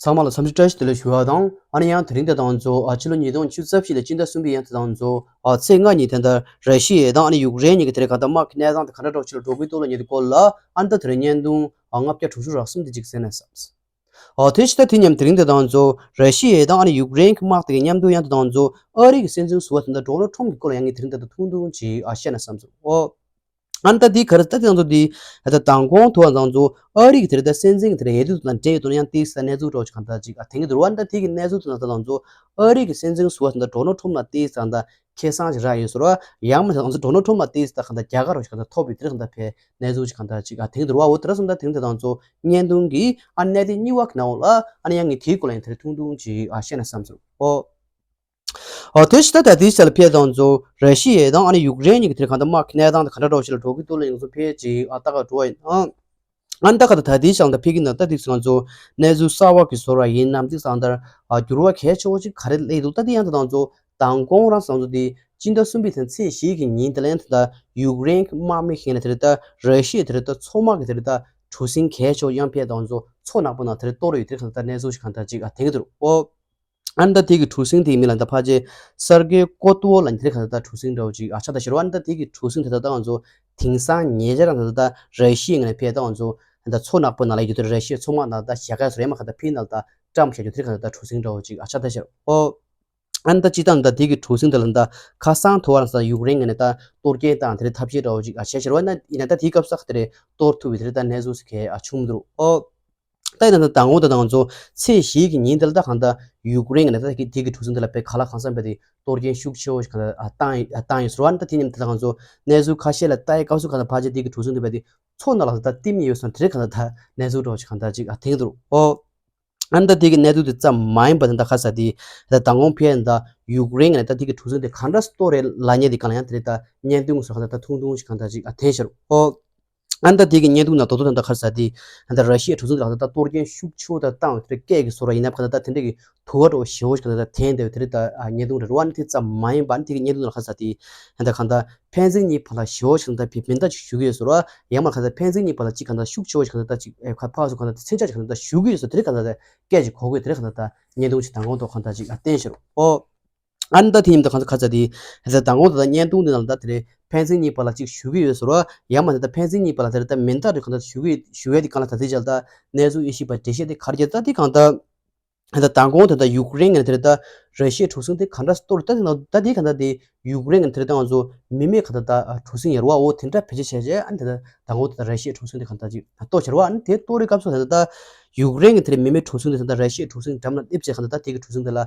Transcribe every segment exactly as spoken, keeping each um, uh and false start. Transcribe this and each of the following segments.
ཚང་མ་ལ་འཚམས་འདྲི་བཀྲ་ཤིས་བདེ་ལེགས་ཞུ་བ་དང་། ཨ་ནི་ཡང་དེ་རིང་དེ་དང་ཚོ་ཨ་ཕྱི་ལོ་ཉིས་སྟོང་བཅུ་རྩ་བཞི་ལོའི་སྤྱི་ཟླ་གསུམ་པའི་ཡང་དེ་དང་ཚོ་ཨ་ཚེས་ལྔ་ཉིན་དེ་འདྲ་ར་ཤི་ཡ་དང་ཨ་ནི་ཡུཀ་རེན་གཉིས་ཀྱི་དེ་རིང་གང་ལྟར་དམག་གི་གནས་སྟངས་དེ་ག་འདྲ་འདྲ་ཞིག་ལ་འགྲོ་གི་འདུག་ལ་ཉེ་དུས་སྐོར་ལ་ཨ་ནི་ད་དེ་རིང་བརྙན་ཐུང་ཨ་ལྔ་བརྒྱ་དྲུག་ཅུ་རེ་གསུམ་དེ་ཅིག་གསན་ན་བསམས། ཨོ་དེ་ཕྱི་ད་དེ་མཉམ་དེ་རིང་དེ་དང་ཚོ་ར་ཤི་ཡ་དང་ཨ་ནི་ཡུཀ་རེན་གྱི་དམག་དེ་གི་མཉམ་དུ་ཡང་དེ་དང་ཚོ་ཨ་རི་གི་སྲིད་འཛིན་ཟུར་པ་དེ་འདྲ་ཌོ་ནལ་ཊམ་གྱི་སྐོར་ལ་ཡང་ངས་དེ་རིང་དེ་ད་ཐུང་ཐུང་ཅིག་ཨ་བཤད་ན་བསམས་སོང་ཨོ། ཨ་ནི་ད་དེའི་ག་རེ་ད་དེ་དང་ཚོ་དེ་ད་མདང་དགོང་དུ་བ་དང་ཚོ་ཨ་རི་གི་དེ་རེ་ད་སྲིད་འཛིན་གྱི་དེ་རེ་འོས་བསྡུ་དང་འབྲེལ་ཡོད་དོ་ན་ཡང་ཏིག་ས་གནས་ཚུལ་འདྲ་བོ་ཅིག་གང་ལྟར་ཅིག་ཨ་དེང་གི་འདུག་བ། ཨ་ནི་ད་དེ་གི་གནས་ཚུལ་དེ་ན་ད་དང་ཚོ་ཨ་རི་གི་སྲིད་འཛིན་ཟུར་པ་དེ་འདྲ་ཌོ་ནལ་ཊམ་ལ་ཏིག་ས་གང་ལྟར་ཁེ་བཟང་ཞིག་རག་ཡོད་ཟེར་བ། ཡང་མིན་ད་ང་ཚོ་ཌོ་ནལ་ཊམ་ལ་ཏིག་ས་ད་གང་ལྟར་རྒྱལ་ཁ་རོགས་ཞིག་གང་ལྟར་ཐོབ་ཡོད་དེ་རེད། གང་ལྟར་ཕའི་གནས་ཚུལ་ཞིག་གང་ལྟར་ཅིག་ཨ་དེང་གི་འདུག་བ། འོ་དེ་ར་སོང་ད་དེང་དེ་དང་ཚོ་བརྙན་ཐུང་གི་ཨ་གནད་དོན་གཉིས་པ་གི་ནང་ལ་ཨ་ནི་ཡང་ངས་དེའི་སྐོར་ལ་ཡང་དེ་རེ་ཐུང་ཐུང་ཅིག་ཨ་བཤད་ན་བསམས་སོང་ཨོ། ཨོ་དེ་ཕྱི་ད་ད་དེའི་ཆ་ལ་ཕེ་དང་ཚོ་ར་ཤི་ཡ་དང་ཨ་ནི་ཡུཀ་རེན་གཉིས་ཀྱི་དེར་གང་ལྟར་དམག་གི་གནས་སྟངས་དེ་ག་འདྲ་འདྲ་བོ་ཞིག་ལ་འགྲོ་གི་འདུག་ལ་ཡང་ཚོ་ཕེ་ཅིག་ཨ་ལྟ་ག་འགྲོ་བ་ཡིན་ཨ། ཨ་ནི་ད་ག་ད་ད་དེའི་ཆ་ལ་ད་ཕེ་གི་ན་ད་དེ་ང་ཚོ་གནས་ཚུལ་གསར་བ་གི་བཟོ་འདྲ་ཡིན་ནམ་དེ་སང་ད་ཨ་འགྱུར་བ་གལ་ཆེ་བོ་ཅིག་ག་རེ་སླེབས་འདུག་ད་དེ་ཡང་ད་དང་ཚོ་མདང་དགོང་རང་སང་ཚོ་དེ་སྤྱི་ཟླ་གསུམ་པའི་ཐེངས་ཚེས་བཞི་གི་ཉིན་དེ་ལ་ཡང་ད་ད་ཡུཀ་རེན་གྱི་དམག་མི་ཞིག་ནས་དེར་ད་ར་ཤི་ཡ་དེར་ད་མཚོ་དམག་གི་དེར་ད་གྲུ་གཟིངས་གལ་ཆེ་བོ་ཡང་ཕེ་དང་ཚོ་མཚོ་ནག་པོ་ནང་དེར་གཏོར་ཡོད་དེ་གང་ད་གནས་ཚུལ་ཞིག་གང་ད་ཅིག་ཨ་དེང་གི་འདུག་ཨོ། ཨ་ནི་ད་དེ་གི་གྲུ་གཟིངས་དེའི་མིང་ལ་ད་ཕལ་ཆེར་སར་གེ་ཀོ་ཏུ་ཝོ་ལ་ཉེ་དེ་ག་ད་ད་གྲུ་གཟིངས་འདྲ་བོ་ཅིག་ཨ་ཆགས་ད་ཤར་བ། ཨ་ནི་ད་དེ་གི་གྲུ་གཟིངས་དེ་ད་ད་ང་ཚོ་དེང་སང་ཉེ་ཆར་ད་ད་ད་ར་ཤི་ཡའི་ངོས་ནས་ཕེ་ད་ང་ཚོ་ད་མཚོ་ནག་པོ་ནང་ལ་ཡོད་དུས་ར་ཤི་ཡའི་མཚོ་དམག་ནང་ད་ཞྭ་ག་སོ་རེ་མ་ག་ད་ཕི་ནང་ད་བཀྲམ་བཞག་རྒྱུ་དེ་ག་ད་ད་གྲུ་གཟིངས་འདྲ་བོ་ཅིག་ཨ་ཆགས་ད་ཤར་ཨོ། ཨ་ནི་ད་སྤྱི་བཏང་ད་དེ་གི་གྲུ་གཟིངས་དེ་ལ་ད་ཁ་སང་དུ་བ་ལ་ས་ཡུཀ་རེན་ངོས་ནས་ད་གཏོར་སྐྱོན་དང་དེ་རེ་ཐབས་ཤེས་འདྲ་བོ་ཅིག་ཨ་བྱས་ཤར་བ། ཨ་ནི་ཡིན་ན་ད་དེའི་སྐབས་སུ་ཁ་དེ་རེ་གཏོར་ཐུབ་པའི་དེ་རེ་ད་གནས་ཚུལ་ཞིག་ག་ཨ་བྱུང་མི་འདུག་ཨོ། ད་ཡིན་ན་ད་དང་པོ་ད་དང་ཚོ་ཚེས་བཞི་གི་ཉིན་དེ་ལ་ད་གང་ལྟར་ཡུཀ་རེན་གྱི་ནས་ད་དེ་གི་གྲུ་གཟིངས་དེ་ལ་དཔེ་ག་ལ་གང་འཚམ་དཔེ་དེ་གཏོར་སྐྱོན་ཤུགས་ཆེ་བོ་ཞིག་གང་ལྟར་ཨ་བཏང་ཡི་ཨ་བཏང་ཡོད་ཟེར་བ། ཨ་ནི་ད་དེ་ཉིན་དེ་ད་གང་ཚོ་གནས་ཚུལ་ཁ་ཤས་ལ་ལྟ་ཡི་སྐབས་སུ་གང་ལྟར་ཕལ་ཆེར་དེ་གི་གྲུ་གཟིངས་དེ་དཔེ་དེ་མཚོ་ནང་ལ་ད་བསྟིམ་ཡོད་སོང་དེ་རེད། གང་ལྟར་ད་གནས་ཚུལ་འདྲ་བོ་ཞིག་གང་ལྟར་ཅིག་ཨ་དེང་འདུག་ཨོ། ཨ་ནི་ད་དེ་གི་གནས་ཚུལ་དེ་ཙམ་མ་ཡིན་པ་དེ་ད་ཁ་ས་དེ་ད་དང་པོ་ཕེ་ད་ཡུཀ་རེན་གྱི་ནས་ད་དེ་གི་གྲུ་གཟིངས་དེ་གང་འདྲ་གཏོར་རེད་ལབ་མཁན་དེ་གང་ལ་ཡང་དེ་རེད་ད་བརྙན་ཐུང་སོགས་གང་ལྟར་ད་ཐུང་ཐུང་ཞིག་གང་ལྟར་ཅིག་ཨ་འཐེན་ཤར་ཨོ། ཨ་ནི་ད་དེ་གི་བརྙན་ཐུང་ནང་རྡོག་རྡོག་ད་ད་ཁར་ས་དེ་ད་ར་ཤི་ཡའི་གྲུ་གཟིངས་དེ་ལ་ད་གཏོར་སྐྱོན་ཤུགས་ཆེ་བོ་ད་བཏང་བའི་དེ་སྐད་ཀྱི་བཟོ་འདྲ་ཡིན་ན་ག་ད་ད་དེ་འདྲ་གི་དུ་བ་འདྲ་བོ་ཞེ་བོ་ཞིག་ག་ད་ད་འཐེན་བསྡད་པའི་དེ་རེད་ད་ཨ་བརྙན་ཐུང་རེད་རོ། ཨ་ནི་དེ་ཙམ་མ་ཡིན་པ་ཨ་ནི་དེ་གི་བརྙན་ཐུང་ནང་ཁ་ས་དེ་ད་གང་ལྟར་ཕན་ཚུན་གཉིས་བར་ལ་ཞེ་བོ་ཞིག་ག་ད་ཕེ་མེ་མདའ་ཅིག་གཞུ་གི་ཡོད་ཟེར་རོ། ཡང་མ་ག་ད་ཕན་ཚུན་གཉིས་བར་ལ་ཅིག་ག་ད་ཤུགས་ཆེ་བོ་ཞིག་ག་ད་ད་ཅིག་ཨེ་ཁ་ཕར་ཚུར་ག་ད་ད་མཚོན་ཆ་ཅིག་ག་ད་ད་གཞུ་གི་ཡོད་ཟེར་དེ་རེད། ག་ད་ད་སྐད་ཅིག་གོ་གི་དེ་རེད། ག་ད་ད་བརྙན་ཐུང་ཅིག་མདང་དགོང་ཐོག་ག་ད་ཅིག་ཨ་བསྟན་ཤར་ཨོ། ཨ་ནི་ད་དེ་ཉིན་ད་གང་ཚ་ག་ཚ་དེ་ད་མདང་དགོང་ད་ད་བརྙན་ཐུང་འདི་ནང་ལ་ད་དེ་རེད། ཕན་ཚུན་གཉིས་བར་ལ་ཅིག་གཞུ་གི་ཡོད་ཟེར་རོ། ཡང་མ་ད་ད་ཕན་ཚུན་གཉིས་བར་ལ་དེ་རེད་ད་མེ་མདའ་རེད་གང་ད་གཞུ་གི་གཞུ་ཡས་དེ་གང་ལ་ད་དེ་ཅལ་ད་གནས་ཚུལ་དབྱེ་ཞིབ་པ་འགྲེལ་བཤད་དེ་ག་རེ་རྒྱག་ད་དེ་གང་ད། ད་མདང་དགོང་ད་ད་ཡུཀ་རེན་གྱི་དེ་རེད་ད་ར་ཤི་ཡའི་གྲུ་གཟིངས་དེ་ག་འདྲ་གཏོར་ད་དེ་ནང་ད་དེ་གང་ད་དེ་ཡུཀ་རེན་གྱི་དེ་རེད་ད་ང་ཚོ་མི་མེད་གང་ད་ད་གྲུ་གཟིངས་ཡོད་རེད་བ། འོ་དེ་འདྲ་བེད་སྤྱོད་བྱས་རྗེས་ཨ་ནི་དེ་ད་མདང་དགོང་ད་ད་ར་ཤི་ཡའི་གྲུ་གཟིངས་དེ་གང་ད་ཅིག་གཏོར་བྱས་རེད་བ། ཨ་ནི་དེ་གཏོར་རེད་སྐབས་སུ་དེ་ད་ད་ཡུཀ་རེན་གྱི་དེ་རེད་མི་མེད་གྲུ་གཟིངས་དེ་ད་ད་ར་ཤི་ཡའི་གྲུ་གཟིངས་འགྲམ་ལ་སླེབས་བྱས་གང་ད་ད་དེ་གི་གྲུ་གཟིངས་དེ་ལ་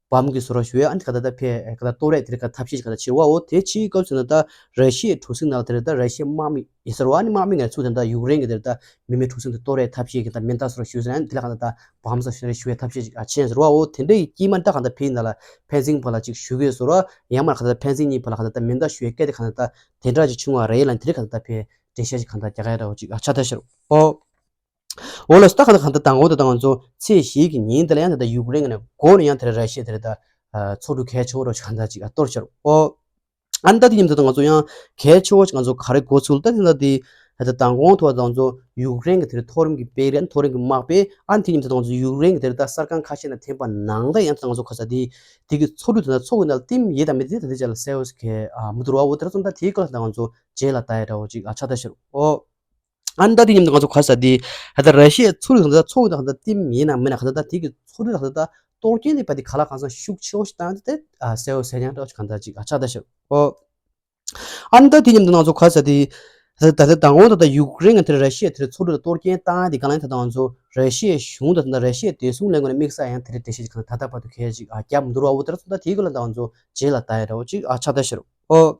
བམ་གྱི་བཟོ་འདྲ་ཞུ་ཡ། ཨ་ནི་ག་ད་ད་ཕེ་ག་ད་གཏོར་རེད་དེ་རེད་ག་ཐབས་ཤེས་ག་ད་བྱེད་རེད་བ། འོ་དེ་ཕྱིའི་སྐབས་སུ་ན་ད་ར་ཤི་ཡའི་གྲུ་གཟིངས་ནང་དེ་རེད་ད་ར་ཤི་ཡའི་དམག་མི་ཡོད་ཟེར་བ། ཨ་ནི་དམག་མི་ངས་ཚུར་དེ་ད་ཡུཀ་རེན་གྱི་དེ་རེད་ད་མི་མེད་གྲུ་གཟིངས་དེ་གཏོར་རེད་ཐབས་ཤེས་གི་ད་མེ་མདའ་བཟོ་འདྲ་ཞུ་ཟེར། ཨ་ནི་དེ་ལ་ག་ད་ད་བམ་ས་ཞུ་རེད་ཞུ་བའི་ཐབས་ཤེས་ཅིག་ཨ་བྱས་ཟེར་བ། འོ་དེ་འདྲའི་དཀྱིལ་མ་ད་ག་ད་ཕེ་ཡིན་ན་ལ་ཕན་ཚུན་བར་ལ་ཅིག་གཞུ་གི་ཡོད་ཟེར་བ། ཡང་མ་ག་ད་ཕན་ཚུན་གཉིས་བར་ལ་ག་ད་ད་མེ་མདའ་ཞུ་བའི་སྐད་དེ་ག་ད་ད་དེ་འདྲ་ཅིག་བྱུང་བ་རེད་ལ་དེ་རེད་ག་ད་ད་ཕེ་འགྲེལ་བཤད་ཅིག་ག་ད་རྒྱག་ག་ཡ་འདྲ་བོ་ཅིག་ཨ་ཆགས་ད་ཤར་འོ། འོ་ལགས་སོ། ད་ག་ད་གང་ལྟར་མདང་དགོང་ད་ད་ང་ཚོ་ཚེས་བཞི་གི་ཉིན་དེ་ལ་ཡང་ད་ལྟ་ཡུཀ་རེན་ནས་འགོ་ནས་ཡང་དེ་ལ་ར་ཤི་ཡ་དེ་ལ་ད་མཚོ་གྲུ་གལ་ཆེ་བོ་རོ་ཞིག་གང་ལྟར་ཅིག་གཏོར་ཤར་འོ། ཨ་ནི་ད་དེ་ཉིན་ད་ད་ང་ཚོ་ཡང་གལ་ཆེ་བོ་ཞིག་ང་ཚོ་ག་རེ་གོ་ཚུལ་ད་དེ་ད་དེ་ད་ལྟ་མདང་དགོང་ཐོག་ད་ང་ཚོ་ཡུཀ་རེན་གྱི་དེ་ལ་མཐོ་རིམ་གྱི་དཔོན་རིགས་མཐོ་རིམ་གྱི་དམག་དཔོན་ཨ་ནི་དེ་ཉིན་ད་ད་ང་ཚོ་ཡུཀ་རེན་གྱི་དེ་ལ་ད་གསར་ཁང་ཁ་ཤས་ནང་ཐོན་པ་ནང་ད་ཡང་ད་ང་ཚོ་ག་ས་དེ་དེ་གི་མཚོ་གྲུ་དེ་ད་མཚོ་གི་ནང་ལ་བསྟིམ་ཡས་དང་མི་དེ་ད་དེ་ཅ་ལ་གསལ་བོ་ཞིག་ག་མི་འདུག་ར། འོ་དེ་ར་ཙམ་ད་དེའི་སྐོར་ལ་ད་ང་ཚོ་རྗེས་ལ་ལྟ་ཡ་འདྲ་བོ་ཅིག་ཨ་ཆགས་ད་ཤར་འོ། ཨ་ནི་ད་དེ་ཉིན་ད་ང་ཚོ་ག་ས་དེ་ད་ལྟ་ར་ཤི་ཡའི་མཚོ་གྲུ་དང་ད་མཚོ་གི་ད་ད་བསྟིམ་ཡིན་ནམ་མིན་ན་ག་ད་ད་དེ་གི་མཚོ་གྲུ་ད་ད་ད་གཏོར་སྐྱོན་དེ་བ་དེ་ག་ལ་གང་ས་ཤུགས་ཆེ་བོ་ཞིག་བཏང་སྟེ་ཨ་གསལ་བོ་གསལ་རྐྱང་འདྲ་བོ་ཞིག་གང་ད་ཅིག་ཨ་ཆགས་ད་ཤར་འོ། ཨ་ནི་ད་དེ་ཉིན་ད་ང་ཚོ་ག་ས་དེ་ད་ད་ད་མདང་དགོང་ད་ད་ཡུཀ་རེན་གྱི་དེ་ར་ཤི་ཡའི་དེ་མཚོ་གྲུ་ལ་གཏོར་སྐྱོན་བཏང་ཡ་དེ་ག་ལ་ཡིན་ད་ད་ང་ཚོ་ར་ཤི་ཡའི་གཞུང་ད་ད་ར་ཤི་ཡའི་བདེ་སྲུང་ལས་ཁུངས་ནས་དམིགས་བསལ་ཡང་དེ་རིང་འགྲེལ་བཤད་ཅིག་གང་ད་ད་ལྟ་བར་དུ་གལ་ཅིག་ཨ་རྒྱབ་མི་འདུག་ར། འོ་དེ་ར་ཙམ་ད་དེའི་སྐོར་ལ་ད་ང་ཚོ་རྗེས་ལ་ལྟ་ཡ་འདྲ་བོ་ཅིག་ཨ་ཆགས་ད་ཤར་འོ།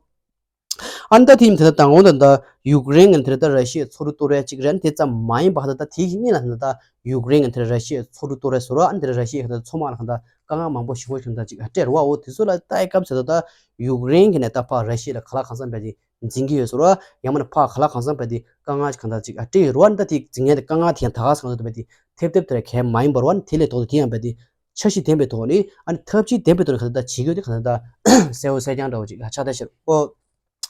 ཨ་ནི་ད་དེ་ཡིན་དེ་ད་མདང་དགོང་ད་ད་ཡུཀ་རེན་གྱི་དེ་ད་ར་ཤི་ཡའི་མཚོ་གྲུ་གཏོར་ཡ་གཅིག་རེད། ཨ་ནི་དེ་ཙམ་མ་ཡིན་པ་ད་ད་དེའི་གཉིས་ལ་ད་ད་ཡུཀ་རེན་གྱི་དེ་ར་ཤི་ཡའི་མཚོ་གྲུ་གཏོར་ཡ་ཟེར་བ། ཨ་ནི་དེ་ར་ཤི་ཡའི་ད་མཚོ་དམག་ལ་གང་ད་དཀའ་ངལ་མང་པོ་ཞིག་གོ་ཞིག་ད་ཅིག་སྤྲད་རེད་བ། འོ་དེ་ཚོ་ལ་ལྟ་ཡི་སྐབས་སུ་ད་ད་ཡུཀ་རེན་གྱི་ནས་ད་ཕར་ར་ཤི་ཡ་ལ་ག་ལ་གང་འཚམ་བས་ཏེ་འཛིང་གི་ཡོད་ཟེར་བ། ཡང་མིན་ན་ཕར་ག་ལ་གང་འཚམ་བས་ཏེ་དཀའ་ངལ་ཞིག་གང་ད་ཅིག་སྤྲད་ཡོད་རེད་བ། ཨ་ནི་ད་དེ་འཛིང་ཡ་དེ་དཀའ་ངལ་དེ་ཡང་ད་ག་ས་གང་ད་བས་ཏེ་ཐེབས་ཐེབས་དེ་ར་གལ་མ་ཡིན་པ་རེད་བ། ཨ་ནི་དེ་ལས་ལྡོག་སྟེ་དེ་ཡང་བས་ཏེ་འཆར་གཞི་ལྡན་པའི་ཐོག་ནས་ཨ་ནི་ཐབས་ཇུས་ལྡན་པའི་ཐོག་ནས་གང་ད་ད་བྱེད་དགོས་དེ་གང་ད་ད་གསལ་བོ་གསལ་རྐྱང་འདྲ་བོ་ཅིག་ལ་ཆགས་ད་ཤར་འོ།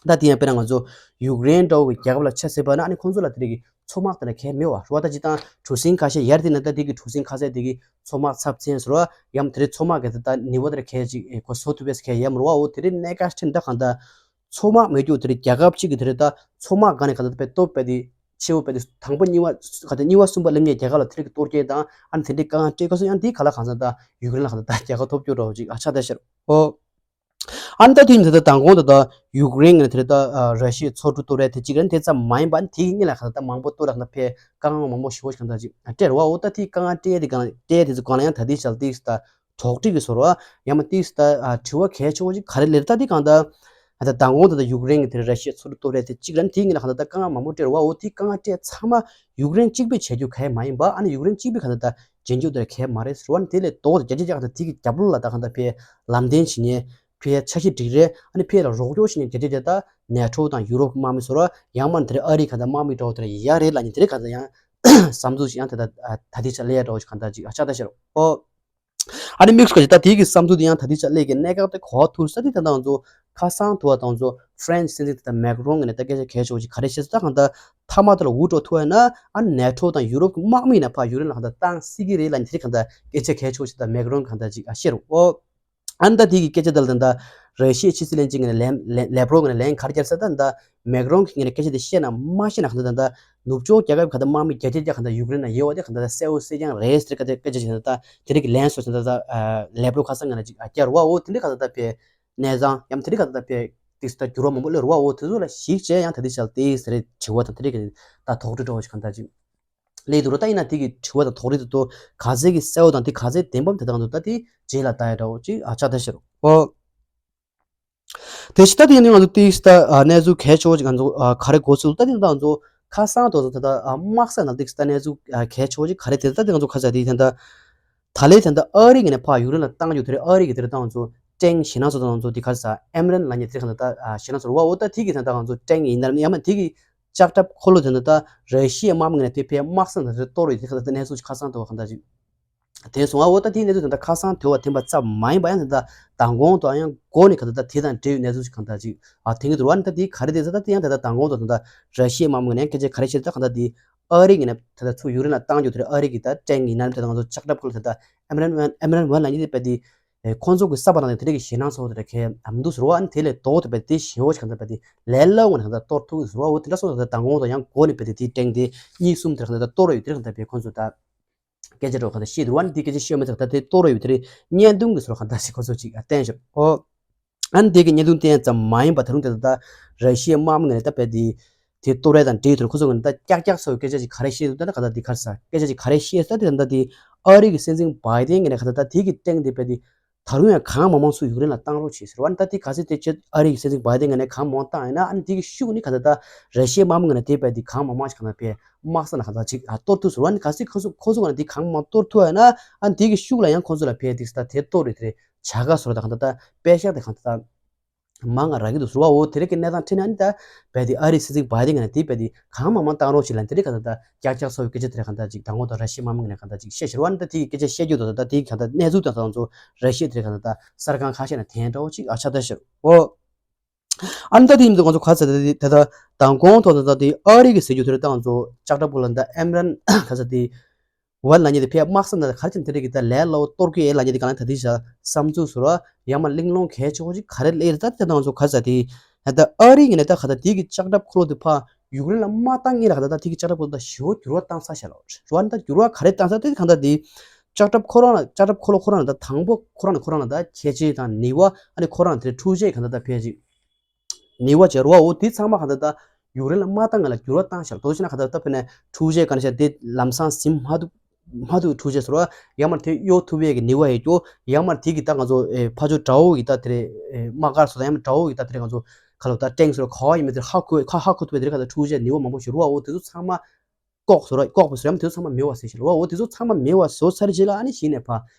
ད་དེ་ཡང་དཔེར་ན་ང་ཚོ་ཡུཀ་རེན་འདྲ་བོ་གི་རྒྱལ་ཁབ་ལ་ཆ་བཞག་པ་ན་ཨ་ནི་ཁོང་ཚོ་ལ་དེ་རིགས་ཀྱི་ མཚོ་དམག་དེ་ལ་གལ་མེད་པ་རེད་བ། ད་ཅི་ད་གྲུ་གཟིངས་ཁ་ཤས་ཡར་དེ་ན་ད་དེ་གི་གྲུ་གཟིངས་ཁ་ཤས་དེ་གི་མཚོ་དམག་ཚབས་ཆེན་ཟེར་བ་ཡང་དེ་རིང་མཚོ་དམག་གི་ད་ནི་བ་དེ་ལ་གལ་ཅིག་གོ་བཟོ་ཐུབ་པས་གལ་ཡང་མ་རེད་བ། འོ་དེ་རིང་གནད་འགག་ཕྲན་ད་གང་ད་མཚོ་དམག་མེད་རྒྱུ་དེ་རིང་རྒྱལ་ཁབ་གཅིག་གི་དེ་རིང་ད་མཚོ་དམག་ག་ནས་ག་ད་དཔེ་སྟོབས་དཔེ་དེ་ཆེ་བོ་དཔེ་དེ་དང་པོ་གཉིས་པ་ག་ད་གཉིས་པ་གསུམ་པ་སླེབས་མཁན་རྒྱལ་ཁབ་ལ་དེ་རིང་གི་གཏོར་སྐྱོན་དང་ཨ་ནི་དེ་འདྲའི་དཀའ་ངལ་སྤྲད་ག་སོ་ཡང་དེ་ག་ལ་གང་ས་ད་ཡུཀ་རེན་ལ་གང་ད་ད་རྒྱལ་ཁ་ཐོབ་རྒྱུ་འདྲ་བོ་ཅིག་ཨ་ཆགས་བསྡད་ཤག་རེད། ཨོ། ཨ་ནི་ད་དེ་ཡིན་ད་ད་མདང་དགོང་ད་ད་ཡུཀ་རེན་གྱི་དེ་ད་ར་ཤི་ཡའི་མཚོ་གྲུ་གཏོར་ཡ་དེ་གཅིག་རེད། དེ་ཙམ་མ་ཡིན་པ་ཨ་ནི་དེའི་སྔོན་ལ་གང་ད་ད་མང་པོ་གཏོར་ལ་གང་ད་ཕེ་དཀའ་ངལ་མང་པོ་ཞེ་པོ་ཞིག་གང་ད་ཅིག་སྤྲད་རེད་བ། འོ་ད་དེ་དཀའ་ངལ་སྤྲད་ཡ་དེ་གང་སྤྲད་ཡ་དེ་ཚོ་གང་ལ་ཡང་ད་དེ་ཞལ་ཏིག་ད་དོགས་འདྲི་གི་བཟོ་འདྲ་ཡང་མ་ཏིས་ད་ཨ་དྲི་བ་གལ་ཆེ་བོ་ཅིག་ག་རེ་ལབ་ད་འདི་གང་ལྟར་ཨ་ད་མདང་དགོང་ད་ད་ཡུཀ་རེན་གྱི་དེར་ར་ཤི་ཡ་མཚོ་གྲུ་གཏོར་རེད་དེ་གཅིག་རེད། དེའི་ངོས་ལ་གང་ལྟར་ད་དཀའ་ངལ་མང་པོ་སྤྲད་རེད་བ། འོ་དེ་དཀའ་ངལ་སྤྲད་ཚང་མ་ཡུཀ་རེན་གཅིག་པུས་བྱེད་རྒྱུ་གལ་མ་ཡིན་པ་ཨ་ནི་ཡུཀ་རེན་གཅིག་པུས་གང་ལྟར་ད་བྱེད་རྒྱུ་དེར་གལ་མ་རེད་ཟེར་བ་ནི་དེ་ལས་ལྡོག་ཏུ་རྒྱ་ཆེ་རྒྱ་གང་ལྟར་དེ་གི་རྒྱབ་ལོགས་ལ་ད་གང་ལྟར་ཕའི་ལམ་སྟོན་བྱེད་མཁན་ཕའི་འཆར་གཞི་སྒྲིག་རེད། ཨ་ནི་ཕའི་ལ་རོགས་སྐྱོར་བྱེད་མཁན་རྒྱ་ཆེ་རྒྱ་ད་ནེ་ཊོ་དང་ཡུ་རོབ་དམག་མི་ཟེར་བ་ཡང་མ་དེར་ཨ་རི་གང་ལྟར་དམག་མི་འདྲ་བོ་དེར་ཡ་རེད་ལབ་མཁན་དེ་རིགས་གང་ལྟར་ཡང་བསམ་ཚུལ་ཞིག་ཡང་དེ་ད་ད་དེ་ཆ་ལས་ཡ་འདྲ་བོ་ཞིག་གང་ལྟར་ཅིག་ཨ་ཆགས་ད་ཤེར་ཨོ། ཨ་ནི་དམིགས་སུ་བཀར་ཞིང་ད་དེའི་གི་བསམ་ཚུལ་དེ་ཡང་ད་ལྟའི་ཆ་ལས་ཀྱི་གནད་འགག་དེ་གོ་བ་ཐུག་ས་དེ་ད་ང་ཚོ་ཁ་སང་དུ་བ་ད་ང་ཚོ་ཧྥ་རན་སི་སྲིད་འཛིན་དེ་ད་མེག་རོན་གྱི་ནས་ད་སྐད་ཆ་གལ་ཆེ་བོ་ཅིག་ག་རེ་བཤད་ཟེར་ད་གང་ད་མཐའ་མ་དེ་ལ་འུར་འགྲོ་ཐུབ་ཡ་ན་ཨ་ནི་ནེ་ཊོ་དང་ཡུ་རོབ་ཀྱི་དམག་མི་ཡིན་ན་ཕར་ཡུཀ་རེན་ལ་གང་ད་བཏང་སྲིད་ཀྱི་རེད་ལབ་ནི་དེ་རིགས་གང་ད་སྐད་ཆ་གལ་ཆེ་བོ་ཅིག་ད་མེག་རོན་གང་ད་ཅིག་ཨ་བཤད་རུ་ཨོ། ཨ་ནི་ད་དེ་གི་སྐད་ཆ་དེ་ལ་ད་ད་ར་ཤི་ཡའི་ཕྱི་སྲིད་བློན་ཆེན་གྱི་ནས་ལན་ལན་ལེབ་རོབ་གྱི་ནས་ལན་ག་རེ་བརྒྱབ་ཟེར་ད་ད། མེག་རོན་གྱིས་ངས་སྐད་ཆ་དེ་བཤད་ན་མ་བཤད་ན་གང་ལྟར་ད་ལྟ་ནུབ་ཕྱོགས་རྒྱལ་ཁབ་གང་ལྟར་དམག་མི་བརྒྱ་ཆ་བརྒྱ་གང་ལྟར་ཡུཀ་རེན་ལ་ཡོད་པ་དེ་གང་ལྟར་གསལ་པོ་གསལ་རྐྱང་རེད་ཟེར་སྐད་ཆ་སྐད་ཆ་བཤད་ན་ད་དེ་རིགས་ལན་སོགས་བྱས་ན་ད་ལེབ་རོབ་ཁ་སང་ང་ལ་ཅིག་རྒྱག་རོགས་འོ་དེ་འདྲའི་གང་ལྟར་ད་དཔེ་གནས་ཚང་ཡང་དེ་རིགས་གང་ལྟར་ད་དཔེ་ཏིག་ད་འགྱུར་བ་མང་པོ་སླེབས་རོགས་འོ་དེ་ཚོ་ལ་གཞིགས་བྱས་ཡང་ད་དེ་བྱས་ཏེ་ཟེར་རེད་དྲི་བ་དང་དེ་རིགས་གང་ལྟར་ད་དོགས་འདྲི་འདྲ་བོ་ཞིག་གང་ལྟར་ཅིག་སླེབས་འདུག་རོ། ད་ཡིན་ན་དེ་གི་དྲི་བ་དང་དོགས་འདྲི་དེ་ཚོ་ག་ཚད་ཀྱི་གསལ་པོ་དང་དེ་ག་ཚད་བདེན་པ་དེ་ད་གང་ལྟར་ད་དེ་རྗེས་ལ་ད་ཡ་འདྲ་བོ་ཅིག་ཨ་ཆགས་ད་ཤེར་རོ། དེ་ཕྱི་ད་དེ་ཡིན་ང་ཚོ་ཏིག་ད་གནས་ཚུལ་གལ་ཆེ་བོ་ཅིག་ང་ཚོ་ག་རེ་གོ་ཚུལ་ད་དེ་ད་ང་ཚོ་ཁ་སང་དུ་ཚོ་ད་ད་དམག་ས་ནང་ཏིག་ད་གནས་ཚུལ་གལ་ཆེ་བོ་ཅིག་ག་རེ་དེ་ད་དེ་ང་ཚོ་ཁ་ས་དེ་ད་ད་ལས་ད་ད་ཨ་རི་གི་ནས་ཕར་ཡུཀ་རེན་ལ་བཏང་རྒྱུ་དེ་རེད། ཨ་རི་གི་དེ་རེད་ད་ང་ཚོ་ཀྲེང་ཞེ་ན་ཚོ་ད་ང་ཚོ་དེ་ག་ས་ཨེམ་རན་ལ་ཉེ་དེ་ག་ད་ཞེ་ན་ཚོ་ར་བ་འོ་ད་དེ་གི་ད་ད་ང་ཚོ་ཀྲེང་ཡིན་ན་ཡང་མ་དེ་གི་ལྕགས་ཁྲབ་འཁོར་ལོ་དེ་ད་ད་ར་ཤི་ཡའི་དམག་མི་ནས་དེ་ཕའི་དམག་ས་ནང་དེ་གཏོར་རེད་དེ་ག་ད་གནས་ཚུལ་ཁ་སང་དུ་བ་ག་ད་ཅིག་དེ་སོང་ཨ་འོ་ད་དེའི་གནས་ཚུལ་དེ་འདྲ་ཁ་སང་དེ་བ་ཐེམ་པ་ཙམ་མ་ཡིན་པ་ཡང་དེ་འདྲ་མདང་དགོང་དུ་ཡང་འགོ་ནས་ག་ད་ད་དེ་དང་འབྲེལ་བའི་གནས་ཚུལ་ཞིག་གང་ལྟར་ཅིག་ཨ་དེང་གི་དུ་རུ་ཨ་ནི་ད་དེ་ག་རེ་དེ་ཟེར་ད་དེ་ཡང་དེ་འདྲ་མདང་དགོང་དུ་དེ་འདྲ་ར་ཤི་ཡའི་དམག་མི་ནས་སྐད་ཆ་ག་རེ་བཤད་ད་གང་ལྟར་དེ་ཨ་རི་གི་ནས་དེ་འདྲ་ཚུར་ཡུཀ་རེན་ལ་བཏང་རྒྱུ་དེ་རེད། ཨ་རི་གི་ད་ཀྲེང་ཡིན་ན་དེ་འདྲ་ང་ཚོ་ལྕགས་ཁྲབ་ཁོ་ལ་དེ་འདྲ་ཨེམ་རན་ཝན་ཨེམ་རན་ཝན་ལ་ཉིད་དེ་དཔེ་དེ་ཁོང་ཚོ་གི་ས་བ་ནང་དེ་འདྲ་གི་ཞེད་སྣང་ཚོགས་དེ་འདྲ་གལ་ཨ་མི་འདུག་ཟེར་བ་ཨ་ནི་དེ་ལས་ལྡོག་དེ་དཔེ་དེ་ཞེ་བོ་ཞིག་གང་ལྟར་དཔེ་དེ་ལས་སླ་བོ་ནས་གང་ལྟར་གཏོར་ཐུབ་ཟེར་བ་འོ་དེ་འདྲ་སོང་ད་མདང་དགོང་དུ་ཡང་འགོ་ནས་དཔེ་དེ་དེ་ཀྲེང་དེ་གཉིས་གསུམ་དེ་གང་ལྟར་གཏོར་བ་ཡོད་དེ་གང་ལྟར་དཔེ་ཁོང་ཚོ་ད། སྐད་ཆ་འདྲ་བོ་གང་ལྟར་བཤད་འདུག་ཨ་ནི་དེ་སྐད་ཆ་བཤད་མི་ཚར་ད་དེ་གཏོར་རེ་ཡོད་དེ་རེད། བརྙན་ཐུང་གི་ཟུར་གང་ལྟར་ཞིག་ཁོ་ཚོ་ཅིག་བསྟན་ཞོར་ཨོ། ཨ་ནི་དེ་གི་བརྙན་ཐུང་བསྟན་ཙམ་མ་ཡིན་པ་ད་རུང་དེ་ད་ལྟ་ར་ཤི་ཡའི་དམག་མི་ངོས་ནས་ད་དཔེ་དེ་དེ་གཏོར་རེ་དང་འབྲེལ་དུ་ཁོ་ཚོ་ངོས་ནས་ད་ཀྱག་ཀྱག་སོགས་སྐད་ཆ་ཅིག་ག་རེ་བཤད་འདུག་ད་ད་ག་ད་དེ་ག་རེ་ཟ་སྐད་ཆ་ཅིག་ག་རེ་བཤད་ད་དེ་ད་ལྟ་དེ་ཨ་རི་གི་སྲིད་འཛིན་བྷའི་ཏན་ངོས་ནས་ག་ད་ད་དེ་གི་སྟེང་དེ་དཔེ་དེ་ད་རུང་ཡང་གང་མང་མང་ཚུར་ཡུཀ་རེན་ལ་བཏང་རོགས་བྱེད་ཟེར་བ་ནི་ད་དེ་ག་ཚོད་དེ་ཆེད་ཨ་རི་གི་སྲིད་འཛིན་བྷའི་ཏན་ངོས་ནས་གང་མང་བཏང་ཡིན་ན་ཨ་ནི་དེ་གི་ཤུགས་ནི་ག་ད་ད་ར་ཤི་ཡའི་དམག་མི་ངོས་ནས་དེ་དཔེ་དེ་གང་མང་མང་ཞིག་ག་ད་དཔེ། དམག་ས་ལ་གང་ལྟར་ཅིག་ཨ་གཏོར་ཐུབ་ཟེར་བ་ནི་གལ་སྲིད་ཁོ་ཚོ་ཁོ་ཚོ་ག་ནས་དེ་གང་མང་གཏོར་ཐུབ་ཡ་ན་ཨ་ནི་དེ་གི་ཤུགས་ལ་ཡང་ཁོ་ཚོ་ལ་ཕེ་ཏིག་ས་དེ་གཏོར་རེད་དེ་རེད་བྱ་དགའ་ཟེར་བ་དང་གང་ལྟར་དཔེ་ཤག་དེ་གང་ལྟར་མང་ང་རག་གི་འདུག་ཟེར་བ་འོ་དེ་རིགས་ཀྱི་གནས་སྟངས་ཁྲིད་ན་ནི་ད་བས་དེ་ཨ་རི་སྲིད་འཛིན་བྷའི་ཏན་ག་ནས་དེ་བས་དེ་གང་མང་མང་བཏང་རོགས་ཞིག་ལ་དེ་རིགས་གང་ལྟར་ཀྱག་ཀྱག་སོགས་ཀྱི་སྐད་ཆ་དེ་རིགས་གང་ལྟར་ཅིག་དང་པོ་དང་ར་ཤི་ཡའི་དམག་མི་ག་ནས་གང་ལྟར་ཅིག་བཤད་ཟེར་བ་ནི་ད་དེ་གི་སྐད་ཆ་བཤད་རྒྱུ་དང་ད་དེ་གང་ལྟར་གནས་ཚུལ་དང་ད་ང་ཚོ་ར་ཤི་ཡ་དེ་རིགས་གང་ལྟར་གསར་ཁང་ཁ་ཤས་ནས་དེ་འདྲ་བོ་ཅིག་ཨ་ཆགས་ད་ཟེར་འོ། ཨ་ནི་ད་དེ་ཡིན་དུས་ང་ཚོ་ག་ཚ་དེ་ད་ད་མདང་དགོང་ཐོག་ད་ད་དེ་ཨ་རི་གི་ཟེར་རྒྱུ་དེ་རེད་ད་ང་ཚོ་ལྕགས་ཁྲབ་ཁོ་ལ་ད་ཨེམ་རན་ག་ཚ་དེ་ཝན་ལ་ཉེ་དེ་ཕེ་དམག་ས་ན་ག་ཚ་དེ་རེད་གི་ད་ལས་སླ་བོ་གཏོར་གི་ལ་ཉེ་དེ་ག་ལ་ད་དེ་བྱ་བསམ་ཚུལ་ཟུར་བ་ཡང་མ་གླེང་སློང་གལ་ཆེ་བོ་ཅིག་ག་རེ་ལས་རེད་ད་དེ་ད་ང་ཚོ་ག་ཚ་དེ་ད་ཨ་རི་ངི་ནས་ད་ག་ད་དེ་གི་ལྕགས་ཁྲབ་ཁོ་ལོ་དེ་ཕ་ཡུཀ་རེན་ལ་མ་བཏང་ངེས་ལ་ག་ད་ད་དེ་གི་ལྕགས་ཁྲབ་ཁོ་ལོ་ད་ཞེ་བོ་འགྱུར་བ་བཏང་ས་ཤ་ལ་རེད་བ་ད་འགྱུར་བ་ག་རེ་བཏང་ས་དེ་ག་ད་དེ་ལྕགས་ཁྲབ་ཁོ་རང་ལ་ལྕགས་ཁྲབ་ཁོ་ལོ་ཁོ་རང་ལ་ད་དང་པོ་ཁོ་རང་ལ་ཁོ་རང་ལ་ད་ཁྱད་ཆོས་དང་ནུས་བ་ཨ་ནི་ཁོ་རང་དེ་འཕྲུལ་ཆས་ག་ད་ད་ཕལ་ཆེར། ནུས་བ་བྱེད་རོགས་འོ་དེ་ཚང་མ་ག་ད་ད་ཡུཀ་རེན་ལ་མ་བཏང་ང་ལ་འགྱུར་བ་བཏང་ཤག་དོ་ཆེ་ན་ག་ད་ད་ཕེ་ནས་འཕྲུལ་ཆས་ག་ན་ཤ་དེ་ལམ་སང་ཟིན་མ་ཐུབ་མ་ཐུབ་འཕྲུལ་ཆས་ཟེར་བ་ཡང་མར་དེ་གཡོ་ཐུབ་ཡས་ཀྱི་ནུས་བ་ཡོད་ཀྱོ་ཡང་མར་དེ་གི་ད་ང་ཚོ་ཨེ་ཕ་ཇོ་དགྲ་བོ་གི་ད་དེ་རེད་ཨེ་དམག་སྒར་སོ་ད་ཡང་མར་དགྲ་བོ་གི་ད་དེ་རེད་ང་ཚོ་ག་ལ་ད་ཀྲེང་ཟེར་བ་ག་བ་ཡིན་མིན་དེ་ཧ་གོ་ཧ་ཧ་གོ་ཐུབ་ཡས་དེ་རེད་ག་ད་འཕྲུལ་ཆས་ནུས་བ་མང་པོ་ཞིག་རོགས་འོ་དེ་ཚོ་ཚང་མ་ལྐོག་ཟེར་བ་ལྐོག་པ་ཟེར་ཡང་དེ་ཚོ་ཚང་མ་མེད་པ་ཟེར་ཞིག་རོགས་འོ་དེ་ཚོ་ཚང་མ་མེད་པ་བཟོ་ཚར་རྗེས་ལ་ཨ་ནི་གཞི་ནས་ཕ་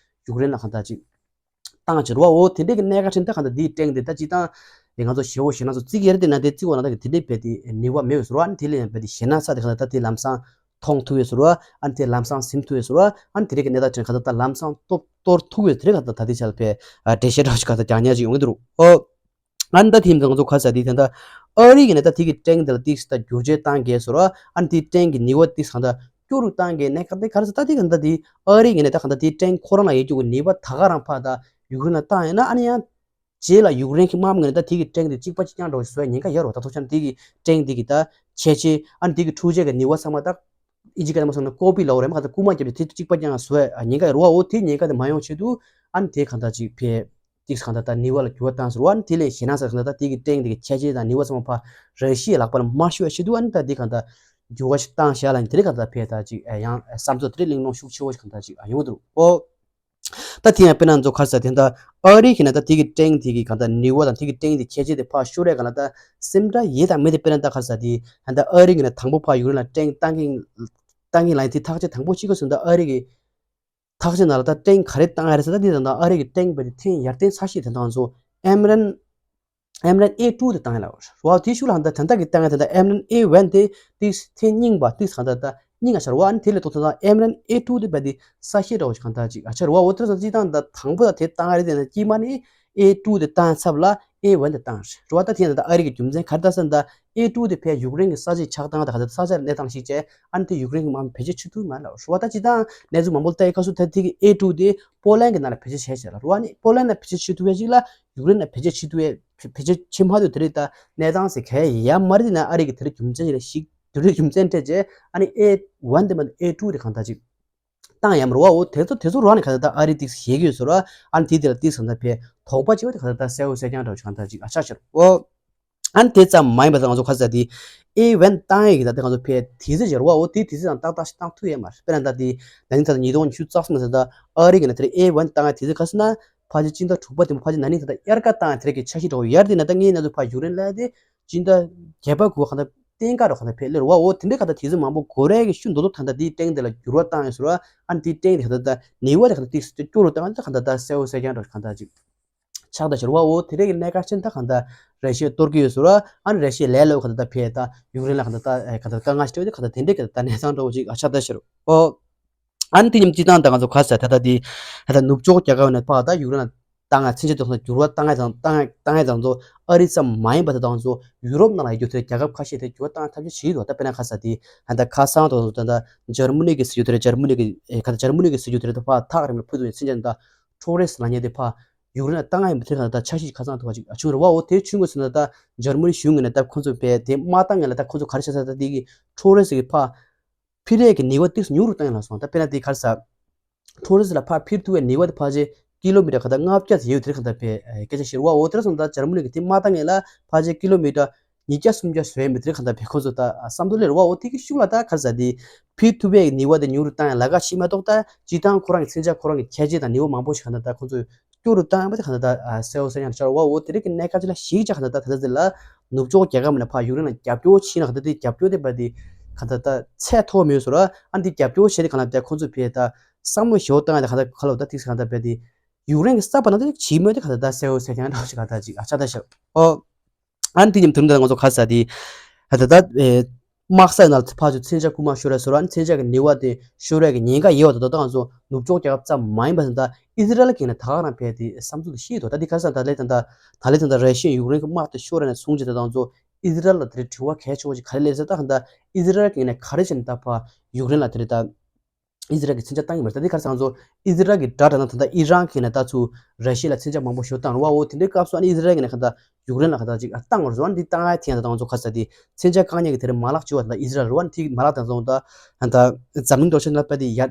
ཡུཀ་རེན་ལ་ག་ད་ཅིག་བཏང་ཕྱིར་བ་འོ་དེ་འདྲའི་གི་གནད་འགག་ཕྲན་ད་གང་ལྟར་འདིའི་སྟེང་དེ་ད་སྤྱིར་བཏང་ཡི་ང་ཚོ་ཞེ་བོ་ཞེ་ན་ཚོ་བརྩི་གི་ཡར་དེ་ན་དེ་བརྩི་བ་ན་ད་གི་དེ་འདྲའི་བས་དེ་ནུས་བ་མེད་པའི་ཟུར་བ་ཨ་ནི་དེ་ལས་ཡང་བས་དེ་ཞེ་ན་ས་དེ་གང་ལྟར་ད་དེ་ལམ་སང་མཐོང་ཐུབ་ཡོད་ཟུར་བ་ཨ་ནི་དེ་ལམ་སང་ཟིན་ཐུབ་ཡོད་ཟུར་བ་ཨ་ནི་དེ་འདྲའི་གི་གནད་འགག་ཕྲན་གང་ལྟར་ད་ལམ་སང་གཏོར་གཏོར་ཐུབ་ཡོད་དེ་རེད་གང་ལྟར་ད་དེ་ཆ་ལ་བས་འགྲེལ་བཤད་འདྲ་བོ་ཞིག་གང་ལྟར་རྒྱག་ཉར་ཞིག་ཡོང་གི་འདུག་རུ་ཨོ། ཨ་ནི་ད་དེ་ཡིན་ཙང་ང་ཚོ་ག་ས་དེ་ད་ལྟ་ ཨ་རི་གི་ནས་ད་དེ་གི་ཀྲེང་དེ་ལ་ཏིག་ད་བསྒྱུར་བཅོས་བཏང་གས་སོ་ར། ཨ་ནི་དེ་ཀྲེང་གི་ནུས་པ་ཏིག་གང་ད་སྐྱོ་རུ་བཏང་གས་ནས་ག་དེ་ག་རེ་ཟེར་ད་དེ་གང་ད་དེ་ཨ་རི་གི་ནས་ད་གང་ད་དེ་ཀྲེང་ཁོ་རང་ལ་ཡོད་རྒྱུ་གི་ནུས་པ་ད་ག་རང་ཕར་ད་ཡུཀ་རེན་ལ་བཏང་ཡོད་ན། ཨ་ནི་ཡང་རྗེས་ལ་ཡུཀ་རེན་གྱི་དམག་མི་ངོས་ནས་ད་དེ་གི་ཀྲེང་དེ་གཅིག་པ་གཅིག་རྐྱང་འདྲ་བོ་བཟོ་ཡ་ཉེན་ཁ་ཡོད་རེད་བ། ད་ཐུག་ཆ་ནས་དེ་གི་ཀྲེང་དེ་གི་ད་ཆེ་ཆེ་ཨ་ནི་དེ་གི་འཕྲུལ་ཆས་ཀྱི་ནུས་པ་ཚང་མ་ད་ཨིན་ཇི་སྐད་ནས་མ་སོང་ན་ཀོ་པི་ལབ་རེད་མ། ག་ད་རྐུ་མ་བརྒྱབ་ནས་དེ་གཅིག་པ་རྐྱང་བཟོ་ཡ་ཉེན་ཁ་ཡོད་རེད་བ། འོ་དེ་ཉེན་ཁ་དེ་མ་ཡོང་ཆེད་དུ་ཨ་ནི་དེ་གང་ད་ཅིག་ཕེ་ཏིག་གང་ད་ད་ནུས་པ་ལ་འགྱུར་བ་བཏང་ཟེར་བ། ཨ་ནི་དེ་ལས་གཞན་ན་ཟེར་གང་ད་ད་དེ་གི་ཀྲེང་དེ་གི་ཆེ་ཆེ་དང་ནུས་པ་ཚང་མ་ཕར་ར་ཤི་ཡའི་ལག་པ་ལ་མ་ཤོར་བ་ཆེད་དུ་ཨ་ནི་ད་དེ་གང་ད་འགྱུར་བ་ཞིག་བཏང་བཞག་ལ་ནི་དེ་རེད། གང་ད་ཕེ་ད་ཅིག་ཡང་བསམ་ཚོད་དེ་རེད་གླེང་སློང་ཤུགས་ཆེ་བོ་ཞིག་གང་ད་ཅིག་ཡོང་གི་འདུག་ཨོ། ད་དེ་ཡང་དཔེར་ན་ང་ཚོ་ག་རེ་ཟེར་དེ་ད་ཨ་རི་གི་ནས་ད་དེ་གི་ཀྲེང་དེ་གི་གང་ད་ནུས་པ་དང་དེ་གི་ཀྲེང་དེ་ཁྱད་ཆོས་དེ་ཕར་ཤོར་རེད། གང་ལ་ད་སེམས་ཁྲལ་ཡོད་དང་མེད་དེ་དཔེར་ན་ད་ག་རེ་ཟེར་དེ་ད་ཨ་རི་གི་ནས་དང་པོ་ཕར་ཡུཀ་རེན་ལ་ཀྲེང་བཏང་གིན་བཏང་གིན་ལ་དེ་ཐག་གཅོད་དང་པོ་གཅིག་གི་སོང་ད་ཨ་རི་གི་ཐག་གཅོད་ནང་ལ་ད་ཀྲེང་ག་རེ་བཏང་ཡ་རེད་ཟེར་ད་དེ་ད་ཨ་རི་གི་ཀྲེང་བས་དེ་ཐེངས་ཡར་ཐེངས་ས་ཤིག་དེ་ད་ང་ཚོ་ཨེམ་རན་ཨེམ་རན་ཨེ་ཊུ་དེ་བཏང་ཡ་ལ་རེད་བ། དེ་ཤུགས་ལ་ཧན་ད་དེ་འདྲ་གི་བཏང་ཡ་དེ་ད་ཨེམ་རན་ཨེ་ཝན་དེ་ཏིག་ཐེངས་རྙིང་པ་ཏིག་གང་ད་ད་རྙིང་ང་ཤར་བ། ཨ་ནི་དེ་ལས་ཐོག་ད་ཨེམ་རན་ཨེ་ཊུ་དེ་བས་དེ་ས་ཤེད་འདྲ་བོ་ཞིག་གང་ད་ཅིག་ཨ་ཆར་བ། འོ་དེ་ཚོ་ཅི་དང་ད་དང་པོ་ད་དེ་བཏང་ཡ་རེད་དེ་ན་དཀྱིལ་མ་ནི་ཨེ་ཊུ་དེ་བཏང་ཚབ་ལ་ཨེ་ཝན་དེ་བཏང་རེད་བ། ད་དེ་ཡང་ད་ཨ་རི་གི་རྒྱུ་མཚན་ག་རེ་ད་ཟེར་ན་ད་ཨེ་ཊུ་དེ་ཕའི་ཡུཀ་རེན་གི་ས་ཆའི་ཆགས་སྟངས་ད་ག་ད་ས་ཆ་གནས་སྟངས་ཤིག་བྱས། ཨ་ནི་དེ་ཡུཀ་རེན་གི་དམག་མི་བེད་སྤྱོད་བྱེད་ཐུབ་མ་རེད་ལ་རེད་བ། ད་ཅི་དང་གནས་ཚུལ་མང་པོ་ལྟ་ཡི་ཁ་སུ་ད་དེ་གི་ཨེ་ཊུ་དེ་པོ་ལན་གི་ནང་ལ་བེད་སྤྱོད་བྱས་བྱས་ལ་རེད་བ། ཨ་ནི་པོ་ལན་ལ་བེད་སྤྱོད་བྱེད་ཐུབ་ཡ་ཅིག་ལ་ཡུཀ་རེན་ལ་བེད་སྤྱོད་བྱེད་ཐུབ་ཡ་བེད་སྤྱོད་བྱེད་མ་ཐུབ་དེ་རེད། ད་གནས་སྟངས་ཟེར་ག་ཡ་མ་རེད། དེ་ན་ཨ་རི་གི་དེ་རིགས་རྒྱུ་མཚན་ཅིག་ལ་ཞིག་དེ་རིགས་རྒྱུ་མཚན་སྤྲད་རྗེས་ཨ་ནི་ཨེ་ཝན་དེ་མ་གཏོགས་ཨེ་ཊུ་དེ་གང་ད་ཅིག་བཏང་ཡ་མ་རེད་བ། འོ་དེ་ཚོ་དེ་ཚོ་རང་ནས་གང་ད་ད་ཨ་རི་ཏིག་ཞེད་ཀྱི་ཡོད་ཟེར་བ། ཨ་ནི་དེ་དེ་ལ་ཏིག་གང་ད་ཕའི་དོགས་པ་ཅིག་བ་དེ་གང་ད་ད་གསལ་བོ་གསལ་རྐྱང་འདྲ་བོ་ཅིག་གང་ད་ཅིག་ཨ་ཆགས་ཤར། འོ། ཨ་ནི་དེ་ཙམ་མ་ཡིན་པ་ད་ང་ཚོ་ག་རེ་ཟེར་དེ་ཨེ་ཝན་བཏང་ཡ་གི་ད་དེ་ང་ཚོ་ཕའི་དེ་ཚོ་ཟེར་བ། འོ་དེ་དེ་ཚོ་དང་ཏག་ཏག་ཞིག་བཏང་ཐུབ་ཡ་མ་རེད། དཔེར་ན་ད་དེ་ན་ནིང་ད་ཉིས་སྟོང་ཉི་ཤུ་རྩ་གསུམ་ལ་ཟེར་ད་ཨ་རི་གི་ནས་དེ་ཨེ་ཝན་བཏང་ཡ་དེ་ཚོ་ག་རེ་ཟེར་ན་ཕལ་ཆེར་སྤྱི་ཟླ་དྲུག་པ་དེ་མོ་ཕལ་ཆེར་ན་ནིང་ད་ད་དབྱར་ཁ་བཏང་ཡ་དེ་རིགས་ཀྱི་འཆར་གཞི་འདྲ་བོ་ཡར་དེ་ན་ད་ངས་ན་ཚོ་ཕ་ཡུཀ་རེན་ལ་དེ་སྤྱི་ཟླ་བརྒྱད་པ་དགུ་པ་གང་ད་གཏན་འཁེལ་རོ་གང་ད་ཕེབས་ལེ་རོ་བ། འོ་དེ་འདྲའི་གང་ད་དེ་ཚོ་མང་པོ་དགོས་རེད་གི་ཤུ་མདོ་མདོ་ད་ད་དེའི་སྟེང་དེ་ལ་འགྱུར་བ་བཏང་ཡོད་ཟེར་བ། ཨ་ནི་དེའི་སྟེང་དེ་གང་ད་ད་ནི་བ་དེ་གང་ད་ཏིག་སྐྱོ་རུ་བཏང་ད་གང་ད་ད་གསལ་བོ་གསལ་རྐྱང་འདྲ་བོ་གང་ད་ཅིག་ཆགས་ད་ཟེར་བ། འོ་དེ་རེད་གི་གནད་འགག་ཆེན་ད་གང་ད་ར་ཤི་ཡ་གཏོར་གི་ཡོད་ཟེར་བ། ཨ་ནི་ར་ཤི་ཡ་ལས་ལོ་གང་ད་ད་ཕེ་ད་ཡུཀ་རེན་ལ་གང་ད་ད་གང་ད་དཀའ་ངལ་ཞིག་སྤྲད་དེ་གང་ད་དེ་འདྲའི་གང་ད་ད་གནས་སྟངས་འདྲ་བོ་ཅིག་ཨ་ཆགས་ད་ཟེར། འོ། ཨ་ནི་དེ་ཉིན་སྤྱི་བཏང་ད་ང་ཚོ་ག་རེ་ཟེར་ད་ད་དེ་ད་ད་ནུབ་ཕྱོགས་རྒྱལ་ཁབ་ནས་ཕར་ད་ཡུཀ་རེན་ལ་བཏང་ཡ་མཚོན་ཆ་དེ་ཚོ་འགྱུར་བ་བཏང་ཡ་དང་བཏང་ཡ་བཏང་ཡ་དང་ཚོ་ཨ་རི་ཙམ་མ་ཡིན་པ་དེ་དང་ཚོ་ཡུ་རོབ་ནང་ལ་ཡོད་རྒྱུ་དེ་རྒྱལ་ཁབ་ཁ་ཤས་དེ་འགྱུར་བ་བཏང་ཡ་ཐབས་ཤེས་བྱེད་ཀྱི་འདུག་ད་དཔེར་ན་ག་རེ་ཟེར་དེ་ད་ད་ཁ་སང་དང་ཚོ་ད་ད་འཇར་མ་ནི་གི་སྲིད་ཇུས་དེ་རེད། འཇར་མ་ནི་གི་ག་ད་འཇར་མ་ནི་གི་སྲིད་ཇུས་དེ་རེད། ད་ཕར་ཐག་རིང་ལ་ཕུད་དུ་ཡོད་མཚོན་ཆ་ད་ཁྲོ་རེས་ལ་ཉེ་དེ་ཕར་ཡུཀ་རེན་ལ་བཏང་ཡ་ཡིན་པ་དེ་ག་ད་ད་འཆར་གཞི་ཁ་སང་ཐུག་པ་ཅིག་བྱུང་རེད་བ། འོ་དེ་བྱུང་དགོས་ཟེར་ན་ད་འཇར་མ་ནི་གཞུང་ངོས་ནས་ད་ཁོ་ཚོ་བས་དེ་མ་བཏང་ངེས་ལ་ད་ཁོ་ཚོ་ག་རེ་བྱ་ས་ད་དེ་གི་ཁྲོ་རེས་ཀྱི་ཕར་འཕུར་ཡས་ཀྱི་ནུས་པ་ཏིག་ཙམ་ཉུང་རུ་བཏང་ཡ་ལ་སོང་། ད་དཔེར་ན་དེ་ག་རེ་ཟེར། ཁྲོ་རེས་ལ་ཕར་འཕུར་ཐུབ་པའི་ནུས་པ་དེ་ཕལ་ཆེར་ཀི་ལོ་མི་ཊར་ག་ད་ལྔ་བརྒྱ་ཙམ་ཡོད་དེ་ག་ད་ཕེ་སྐད་ཆ་བཤད་རེད་བ། འོ་དེ་འདྲ་སོང་ད་འཇར་མ་ནི་གི་དེ་མ་བཏང་ངེས་ལ་ཕལ་ཆེར་ཀི་ལོ་མི་ཊར་ཉིས་བརྒྱ་སུམ་བརྒྱ་བཟོ་ཡ་མི་དེ་ག་ད་ཕེ་ཁོ་ཚོ་ད་བསམ་བློ་སླེབས་རེད་བ། འོ་དེ་གི་ཤུགས་ལ་ད་ག་རེ་ཟེར་དེ་འཕུར་ཐུབ་པའི་ནུས་པ་དེ་ཉུང་རུ་བཏང་ཡ་ལ་ཁ་ཤས་མ་གཏོགས་ད་སྤྱི་བཏང་ཁོ་རང་གི་མཚོན་ཆ་ཁོ་རང་གི་ཁྱད་ཆོས་དང་ནུས་པ་མང་པོ་ཞིག་ག་ད་ད་ཁོ་ཚོས་སྐྱོ་རུ་བཏང་བ་དེ་ག་ད་ད་གསལ་བོ་གསལ་རྐྱང་ཆགས་རེད་བ། འོ་དེ་རིགས་ཀྱི་གནད་འགག་ཅིག་ལ་གཞིགས་བྱས་ག་ད་ད་ད་ད་དེ་ལ་ནུབ་ཕྱོགས་རྒྱལ་ཁབ་མིན་ན་ཕར་ཡུཀ་རེན་ལ་རྒྱབ་སྐྱོར་བྱས་ན་ག་ད་དེ་རྒྱབ་སྐྱོར་དེ་བ་དེ་ག་ད་ད་ཚད་མཐོ་བ་མེད་ཟེར་བ། ཨ་ནི་དེ་རྒྱབ་སྐྱོར་བྱས་ཏེ་ག་ད་ད་ཁོ་ཚོས་བས་ད་བསམ་བློ་ཞེ་པོ་བཏང་ཡ་དེ་ག་ད་ག་ལ་བ་ད་ཐིག་ས་ག་ད་བས་དེ་ཡུཀ་རེན་གྱི་ས་བབ་ནང་དེ་བྱིས་མོད་དེ་ག་ད་ད་གསལ་བོ་གསལ་རྐྱང་འདྲ་བོ་ཞིག་ག་ད་ཅིག་ཨ་ཆགས་ད་ཤར། ཨོ། ཨ་ནི་དེ་ཉིན་དུམ་དེ་ང་ཚོ་ག་རེ་ཟེར་དེ་ད་ད་ད་དམག་ས་ནང་ལ་ཕར་ཚུར་མཚོན་ཆ་རྐུ་མ་ཤོར་ར་ཟེར་བ། ཨ་ནི་མཚོན་ཆ་གི་ནུས་པ་དེ་ཤོར་ཡ་གི་ཉེན་ཁ་ཡོད་པ་དང་། ད་ལྟ་ང་ཚོ་ནུབ་ཕྱོགས་རྒྱལ་ཁབ་ཙམ་མ་ཡིན་པ་ད་ད་ཨི་ཟི་རལ་གྱི་ནས་ད་ག་རང་ཕེ་དེ་བསམ་ཚུལ་དེ་བཤད་འདུག་ད་འདི་ག་རེ་ཟེར་ད་ལས་ད་ད་ད་ལས་ད་ད་ར་ཤི་ཡ་ཡུཀ་རེན་གྱི་དམག་དེ་ཤོར་ར་ནས་བཟུང་བྱས་ད་ད་ང་ཚོ་ཨི་ཟི་རལ་ལ་དེ་རིང་དྲི་བ་གལ་ཆེ་བོ་ཞིག་ག་རེ་སླེབས་ཟེར་ད་ག་ད་ཨི་ཟི་རལ་གྱི་ནས་ག་རེ་བྱས་ནས་ད་ཕར་ཡུཀ་རེན་ལ་དེ་རིང་ད། ཨི་ཟི་རལ་གྱི་མཚོན་ཆ་བཏང་གི་མ་རེད། ད་འདི་ག་རེ་ཟེར་ང་ཚོ་ཨི་ཟི་རལ་གྱི་དགྲ་དྲག་ན་ད་ལྟ་ཨི་རན་གྱི་ནས་ད་ཚུར་ར་ཤི་ཡ་ལ་མཚོན་ཆ་མང་པོ་ཞིག་བཏང་རེད་བ། འོ་དེ་འདྲའི་སྐབས་སུ་ཨ་ནི་ཨི་ཟི་རལ་གྱི་ནས་ག་ད་ཡུཀ་རེན་ལ་ག་ད་ཅིག་ཨ་བཏང་བ་རེད་བ། འདི་བཏང་ཡ་དེ་ཡང་ད་ལྟ་ང་ཚོ་ག་རེ་ཟེར་དེ་མཚོན་ཆ་བཀག་ཉར་གྱི་དེ་རིང་མ་ལག་བྱུང་བ་ད་ལྟ་ཨི་ཟི་རལ་རེད་བ། འདི་མ་ལག་དེ་ཚོ་ད་ད་འཛམ་གླིང་རྡོ་ཤ་ནང་པ་དེ་ཡར་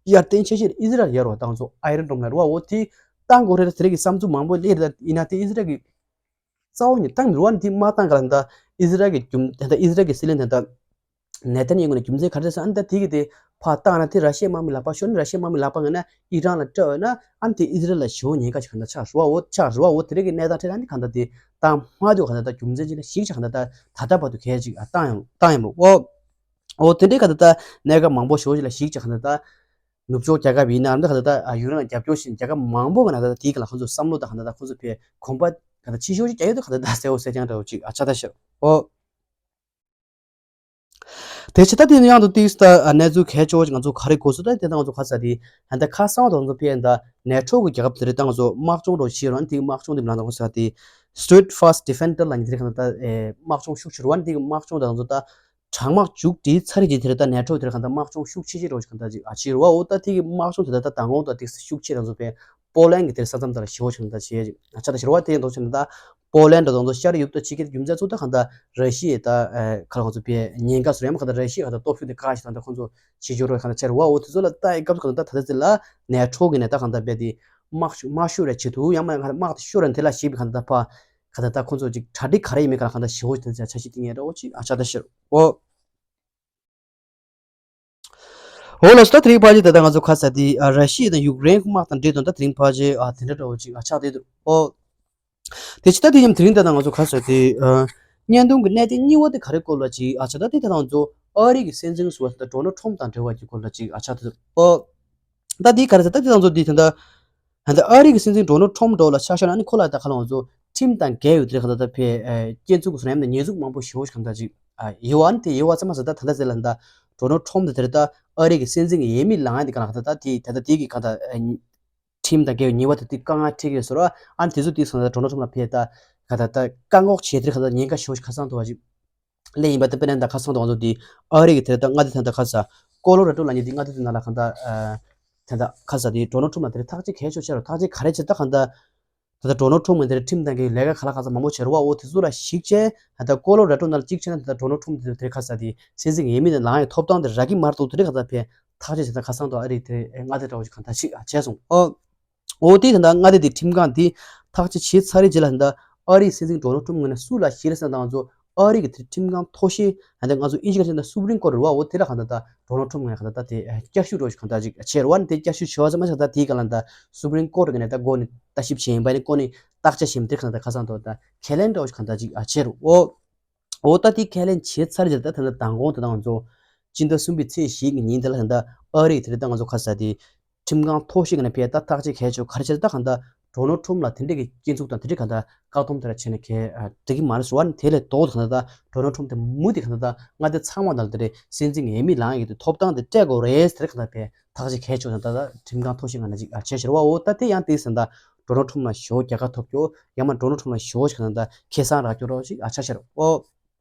ཡར་བརྟན་ཆེ་ཤོས་ཨི་ཟི་རལ་ཡོད་རེད་བ། ད་ང་ཚོ་ཨའི་རོན་ཌོམ་ལ་རེད་བ། འོ་དེ་བཏང་དགོས་རེད། དེ་རིང་གི་བསམ་ཚུལ་མང་པོ་སླེབས་རེད། ད་ཡིན་ན་དེ་ཨི་ཟི་རལ་གྱི་རྩ་བ་ནས་བཏང་མི་རུང་བ། འདི་མ་བཏང་ག་ལ་ད་ཨི་ཟི་རལ་གྱི་རྒྱུ་ད་ལྟ་ཨི་ཟི་རལ་གྱི་སྲིད་བློན་ད་ལྟ་ནེ་ཐན་ཡ་ཧུ་ནས་རྒྱུ་མཚན་ག་རེ་ཟེར། ཨ་ནི་ད་དེ་གི་དེ་ཕར་བཏང་ན་དེ་ར་ཤི་ཡའི་དམག་མི་ལག་པ་ཤོར་ན། ར་ཤི་ཡའི་དམག་མི་ལག་པ་ངན་ན་ཨི་རན་ལ་སྤྲད་འོས་ན། ཨ་ནི་དེ་ཨི་ཟི་རལ་ལ་ཞེ་པོ་ཉེན་ཁ་ཞིག་ག་ད་ཆགས་རེད་བ། འོ་ཆགས་རེད་བ། འོ་དེ་རིང་གི་གནས་སྟངས་ཁྲོད་ཨ་ནི་ག་ད་དེ་བཏང་མ་འདུག་ག་ད་ད་རྒྱུ་མཚན་ཅིག་ལ་གཞིགས་བྱས་ག་ད་ད་ད་ལྟ་བར་དུ་གལ་ཅིག་ཨ་བཏང་ཡང་བཏང་ཡང་མི་འོ། འོ་དེ་འདྲའི་ག་ད་ད་གནད་འགག་མང་པོ་ཞེ་པོ་ཅིག་ལ་གཞིགས་བྱས་ག་ད་ད་ནུབ་ཕྱོགས་རྒྱལ་ཁབ་ཡིན་ན་ཨ་ནི་ག་ད་ད་ཡུཀ་རེན་ལ་རྒྱབ་སྐྱོར་བྱེད་རྒྱལ་ཁབ་མང་པོ་གི་ནང་ད་ད་དེའི་སྒང་ལ་ཁོང་ཚོ་བསམ་བློ་དང་ག་ད་ད་ཁོང་ཚོ་ཕའི་གོམ་པ་ག་ད་ཕྱི་ཤོག་ཅིག་རྒྱག་ཡོད་དུ་ག་ད་ད་གསལ་བོ་གསལ་རྐྱང་འདྲ་བོ་ཅིག་ཨ་ཆགས་ད་ཤར། འོ། དེ་ཕྱི་ད་དེ་ནི་ཡང་དུ་ཏིག་ད་གནས་ཚུལ་གལ་ཆེ་བོ་ང་ཚོ་ག་རེ་གོ་སོང་ད་དེ་ད་ང་ཚོ་ག་ས་དེ་ཧན་ད་ཁ་སང་དུ་ང་ཚོ་ཕེ་ད་ནེ་ཊོ་གི་རྒྱལ་ཁབ་དེ་རེད། ད་ང་ཚོ་དམག་སྦྱོང་རོགས་བྱེད་རོགས་དེ་དམག་སྦྱོང་དེ་མ་ལ་ང་ཚོ་ས་དེ་ Steadfast Defender ལབ་མཁན་དེ་རིགས་གང་ལྟར་ད་དམག་སྦྱོང་ཤུགས་ཆེ་རུ་བ་ནི་དེ་གི་དམག་སྦྱོང་དང་ཚོ་ད་དྲག་དམག་མཇུག་སྒྲིལ་ཚར་རེད་ཀྱི་དེ་རེད། ད་ནེ་ཊོ་དེ་རིགས་གང་ལྟར་དམག་སྦྱོང་ཤུགས་ཆེ་ཆེ་རུ་གང་ལྟར་ཅིག་ཨ་ཆེ་རུ་བ། འོ་ད་དེ་གི་དམག་སྦྱོང་དེ་ད་ད་དང་གོང་ད་དེ་ཤུགས་ཆེ་དང་ཚོ་པའི་པོ་ལན་གི་དེར་ས་མཚམས་དར་ཞེ་བོ་ཆུང་ད་བྱེད་ཅིག་ཨ་ཆ་ད་ཞེ་བ་དེ་ཡང་དོ་ཆེ་ད་པོ་ལན་དང་ཚོ་ཤར་ཡུལ་ད་ཅིག་གི་རྒྱུ་མཚན་ཚོ་ད་གང་ལྟར་ར་ཤི་ཡའི་ད་ཁ་ལ་ཚོ་པའི་ཉེན་ཁ་སོ་ཡང་གང་ལྟར་ར་ཤི་ཡ་གང་ལྟར་སྟོབས་ཤུགས་དེ་བཀག་ཞིག་ད་ད་ཁོང་ཚོ་ཕྱི་འབྱོར་བའི་གང་ལྟར་ཆེ་རུ་བ། འོ་དེ་ཚོ་ལ་ལྟ་ཡི་སྐབས་སུ་གང་ལྟར་ད་ད་ད་ཚེ་ལ་ནེ་ཊོ་གི་ནས་ད་གང་ལྟར་རྦད་དེ་དམག་ཤུ་དམག་ཤུ་རེ་བྱེད་དུ་ཡང་མ་གང་ལྟར་དམག་དེ་ཤོ་རེ་འདི་ལ་ཞིག་གི་གང་ལྟར་ད་ཕ་གང་ལྟར་ད་ཁོང་ཚོ་ཅིག་གྲ་སྒྲིག་ག་རེ་ཡིན་མིན་གང་ལ་གང་ལྟར་ཞེ་བོ་ཅིག་ད་ཆ་ཤི་ཏིང་ངེ་ར་འོ་ཅིག་ཨ་ཆ་ད་ཤེར་འོ། འོ་ལ་སོ་ད་དེ་རིགས་ཕ་ཅིག་ད་ད་ང་ཚོ་ཁ་ས་དེ་ཨ་ར་ཤི་ཡ་དང་ཡུཀ་རེན་དམག་དང་འབྲེལ་དོན་ད་དེ་རིང་ཕ་ཅིག་ཨ་དེ་འདྲ་འདྲ་བོ་ཅིག་ཨ་ཆགས་བསྡད་འདུག་འོ། དེ་ཅི་ད་དེ་ཡིན་དེ་རིང་ད་ད་ང་ཚོ་ཁ་ས་དེ་ཨ་བརྙན་ཐུང་གི་གནད་དོན་གཉིས་པ་དེ་ག་རེ་སྐོར་ལ་ཅིག་ཨ་ཆགས་ད་དེ་ད་ད་ང་ཚོ་ཨ་རི་གི་སྲིད་འཛིན་ཟུར་པ་ད་ཌོ་ནལ་ཊམ་དང་འབྲེལ་བ་གྱི་སྐོར་ལ་ཅིག་ཨ་ཆགས་བསྡད་འདུག་འོ། ད་དེ་ག་རེ་ཟེར་ད་དེ་ད་ང་ཚོ་དེ་ད་ད་ད་ཨ་རི་གི་སྲིད་འཛིན་ཌོ་ནལ་ཊམ་འགྲོ་ལ་ཆ་བཞག་ན་ཨ་ནི་ཁོ་ལ་ད་ག་ལ་ང་ཚོ་ཁྲིམས་དང་འགལ་ཡོད་དེ་ག་ད་ད་ཕེ་སྐྱེ་འཛུགས་སུ་ཡང་ན་ཉེས་འཛུགས་མང་པོ་ཞེ་བོ་ཞིག་ག་ད་ཅིག་ཡོད་ཨ་ནི་དེ་ཡོད་བ་ཙམ་མ་ཟད་ད་ད་ད་ཟེར་ལ་ད་ཌོ་ནལ་ཊམ་དེ་དེ་རེད། ད་ཨ་རི་གི་སྲིད་འཛིན་གྱི་འོས་མི་ལངས་ཡ་དེ་ག་ལ་ག་ད་ད་དེ་ད་ད་དེ་གི་ག་ད་ཁྲིམས་དང་འགལ་བའི་ཉེས་པ་དེ་དེ་དཀའ་ངལ་འཕྲད་ཀྱི་ཡོད་ཟེར་བ། ཨ་ནི་དེ་ཚོ་དེ་སོང་ད་ཌོ་ནལ་ཊམ་ལ་ཕེ་ད་ག་ད་ད་བཀག་འགོག་བྱས་དེ་ག་ད་ཉེན་ཁ་ཞེ་བོ་ཞིག་ཁ་སང་འདུག་བ་ཅིག་ལས་ཡིན་པ་དེ་དཔེར་ན་ད་ཁ་སང་དུ་ང་ཚོ་འདི་ཨ་རི་གི་དེར་ད་མངའ་སྡེ་ད་ད་ཁ་ས་ཀོ་ལོ་ར་ཏོ་ལ་ཉེ་འདི་མངའ་སྡེ་དེ་ནང་ལ་གང་ད་ད་ད་ཁ་ས་དེ་ཌོ་ནལ་ཊམ་ལ་དེར་ཐག་གཅོད་གལ་ཆེ་ཆེ་རུ་ཐག་གཅོད་ག་རེ་བྱེད་ད་གང་ད་ད་ད་ཌོ་ནལ་ཊམ་གི་དེར་ཁྲིམས་དང་གི་ལས་ཀ་ག་ལ་ག་ས་མང་པོ་བྱེད་རུ་བ། འོ་དེ་ཚོ་ལ་གཞིགས་བྱས་ད་ད་ཀོ་ལོ་ར་ཏོ་ནང་ལ་གཅིག་བྱས་ན་ད་ད་ཌོ་ནལ་ཊམ་དེ་དེར་ཁ་ས་དེ་སྲིད་འཛིན་ཡིན་མིན་ལ་ལངས་ཡའི་ཐོབ་ཐང་དེ་རག་གི་མ་རེད་འདུག་དེ་རེད་གང་ད་ཕེ་ཐག་གཅོད་བྱེད་ད་ཁ་སང་དུ་ཨ་རི་དེ་མངའ་སྡེ་འདྲ་བོ་ཞིག་གང་ད་ཞིག་བྱས་སོང་ཨོ། འོ་དེ་ད་ལྟ་མངའ་སྡེ་དེ་ཁྲིམས་ཁང་དེ་ཐག་གཅོད་བྱས་ཚར་རེད་རྗེས་ལ་ད་ལྟ་ཨ་རིའི་སྲིད་འཛིན་ཌོ་ནལ་ཊམ་ངོས་ནས་སུ་ལ་ཞིག་རེད་ཟེར་ན་ད་ང་ཚོ་ཨ་རི་གི་དེ་ཁྲིམས་ཁང་མཐོ་ཤོས་ད་ལྟ་ང་ཚོ་ཨིན་ཇི་སྐད་ཆ་ད་སུ་པ་རིམ་ཀོར་རེད་བ། འོ་དེ་ལ་གང་ད་ད་ཌོ་ནལ་ཊམ་ངོས་ནས་གང་ད་ད་དེ་བསྐྱར་ཞུ་འགྲོ་ཞིག་གང་ད་ཅིག་བྱས་རེད་བ། ནི་དེ་བསྐྱར་ཞུ་བྱས་བ་ཙམ་མ་ཟད་ད་དེའི་སྒང་ལ་ད་སུ་པ་རིམ་ཀོར་གི་ནས་ད་འགོ་ནས་ལྟ་ཞིབ་བྱས་ཡིན་པ་ནི་ཀོ་ནི་བརྟག་དཔྱད་བྱས་ཡིན་དེ་གང་ད་ཁ་སང་ད་ད་ཁས་ལེན་འགྲོ་ཞིག་གང་ད་ཅིག་བྱས་རེད་འོ། འོ་ད་དེ་ཁས་ལེན་བྱས་ཚར་རྗེས་ད་ད་ལྟ་མདང་དགོང་དེ་ད་ང་ཚོ་སྤྱི་ཟླ་གསུམ་པའི་ཚེས་བཞི་གི་ཉིན་དེ་ལ་ད་ལྟ་ཨ་རིའི་དེ་རིང་ད་ང་ཚོ་ཁ་ས་དེ་ཁྲིམས་ཁང་མཐོ་ཤོས་ཀྱི་ནས་ཕེ་ད་ཐག་གཅོད་གལ་ཆེ་ག་རེ་བྱས་ད་གང་ལྟར་ཌོ་ནལ་ཊམ་ལ་དེ་འདྲས་ཀྱི་སྐྱོན་འཛུགས་དང་དེ་འདྲས་གང་ལྟར་བཀག་སྡོམ་དེ་འདྲ་བྱས་ནས་གལ་འགྲིག་གི་མ་རེད་ཟེར་བ་ནི་དེ་ལས་ལྡོག་ད་གང་ལྟར་ཌོ་ནལ་ཊམ་དེ་མུ་དེ་གང་ལྟར་མངའ་སྡེ་ཚང་མ་ནང་དེ་འདྲས་སྲིད་འཛིན་ངེས་མེད་ལངས་ཡོད་དེ་ཐོབ་ཐང་དེ་སྤྲད་དགོས་རེད་ཟེར་གང་ལྟར་ཕེ་ཐག་གཅོད་གལ་ཆེ་ད་ད་ཁྲིམས་ཁང་མཐོ་ཤོས་ཀྱི་ནས་ཅིག་བྱས་ཟེར་བ། འོ་ད་དེ་ཡང་དེ་ཟེར་ད་ཌོ་ནལ་ཊམ་ལ་ཞེ་བོ་རྒྱལ་ཁ་ཐོབ་ཀྱོ་ཡང་མ་ཌོ་ནལ་ཊམ་ལ་ཞེ་བོ་ཞིག་གང་ལྟར་ཁེ་བཟང་རག་ཀྱོ་རོགས་ཅིག་ཨ་ཆ་ཤར་འོ།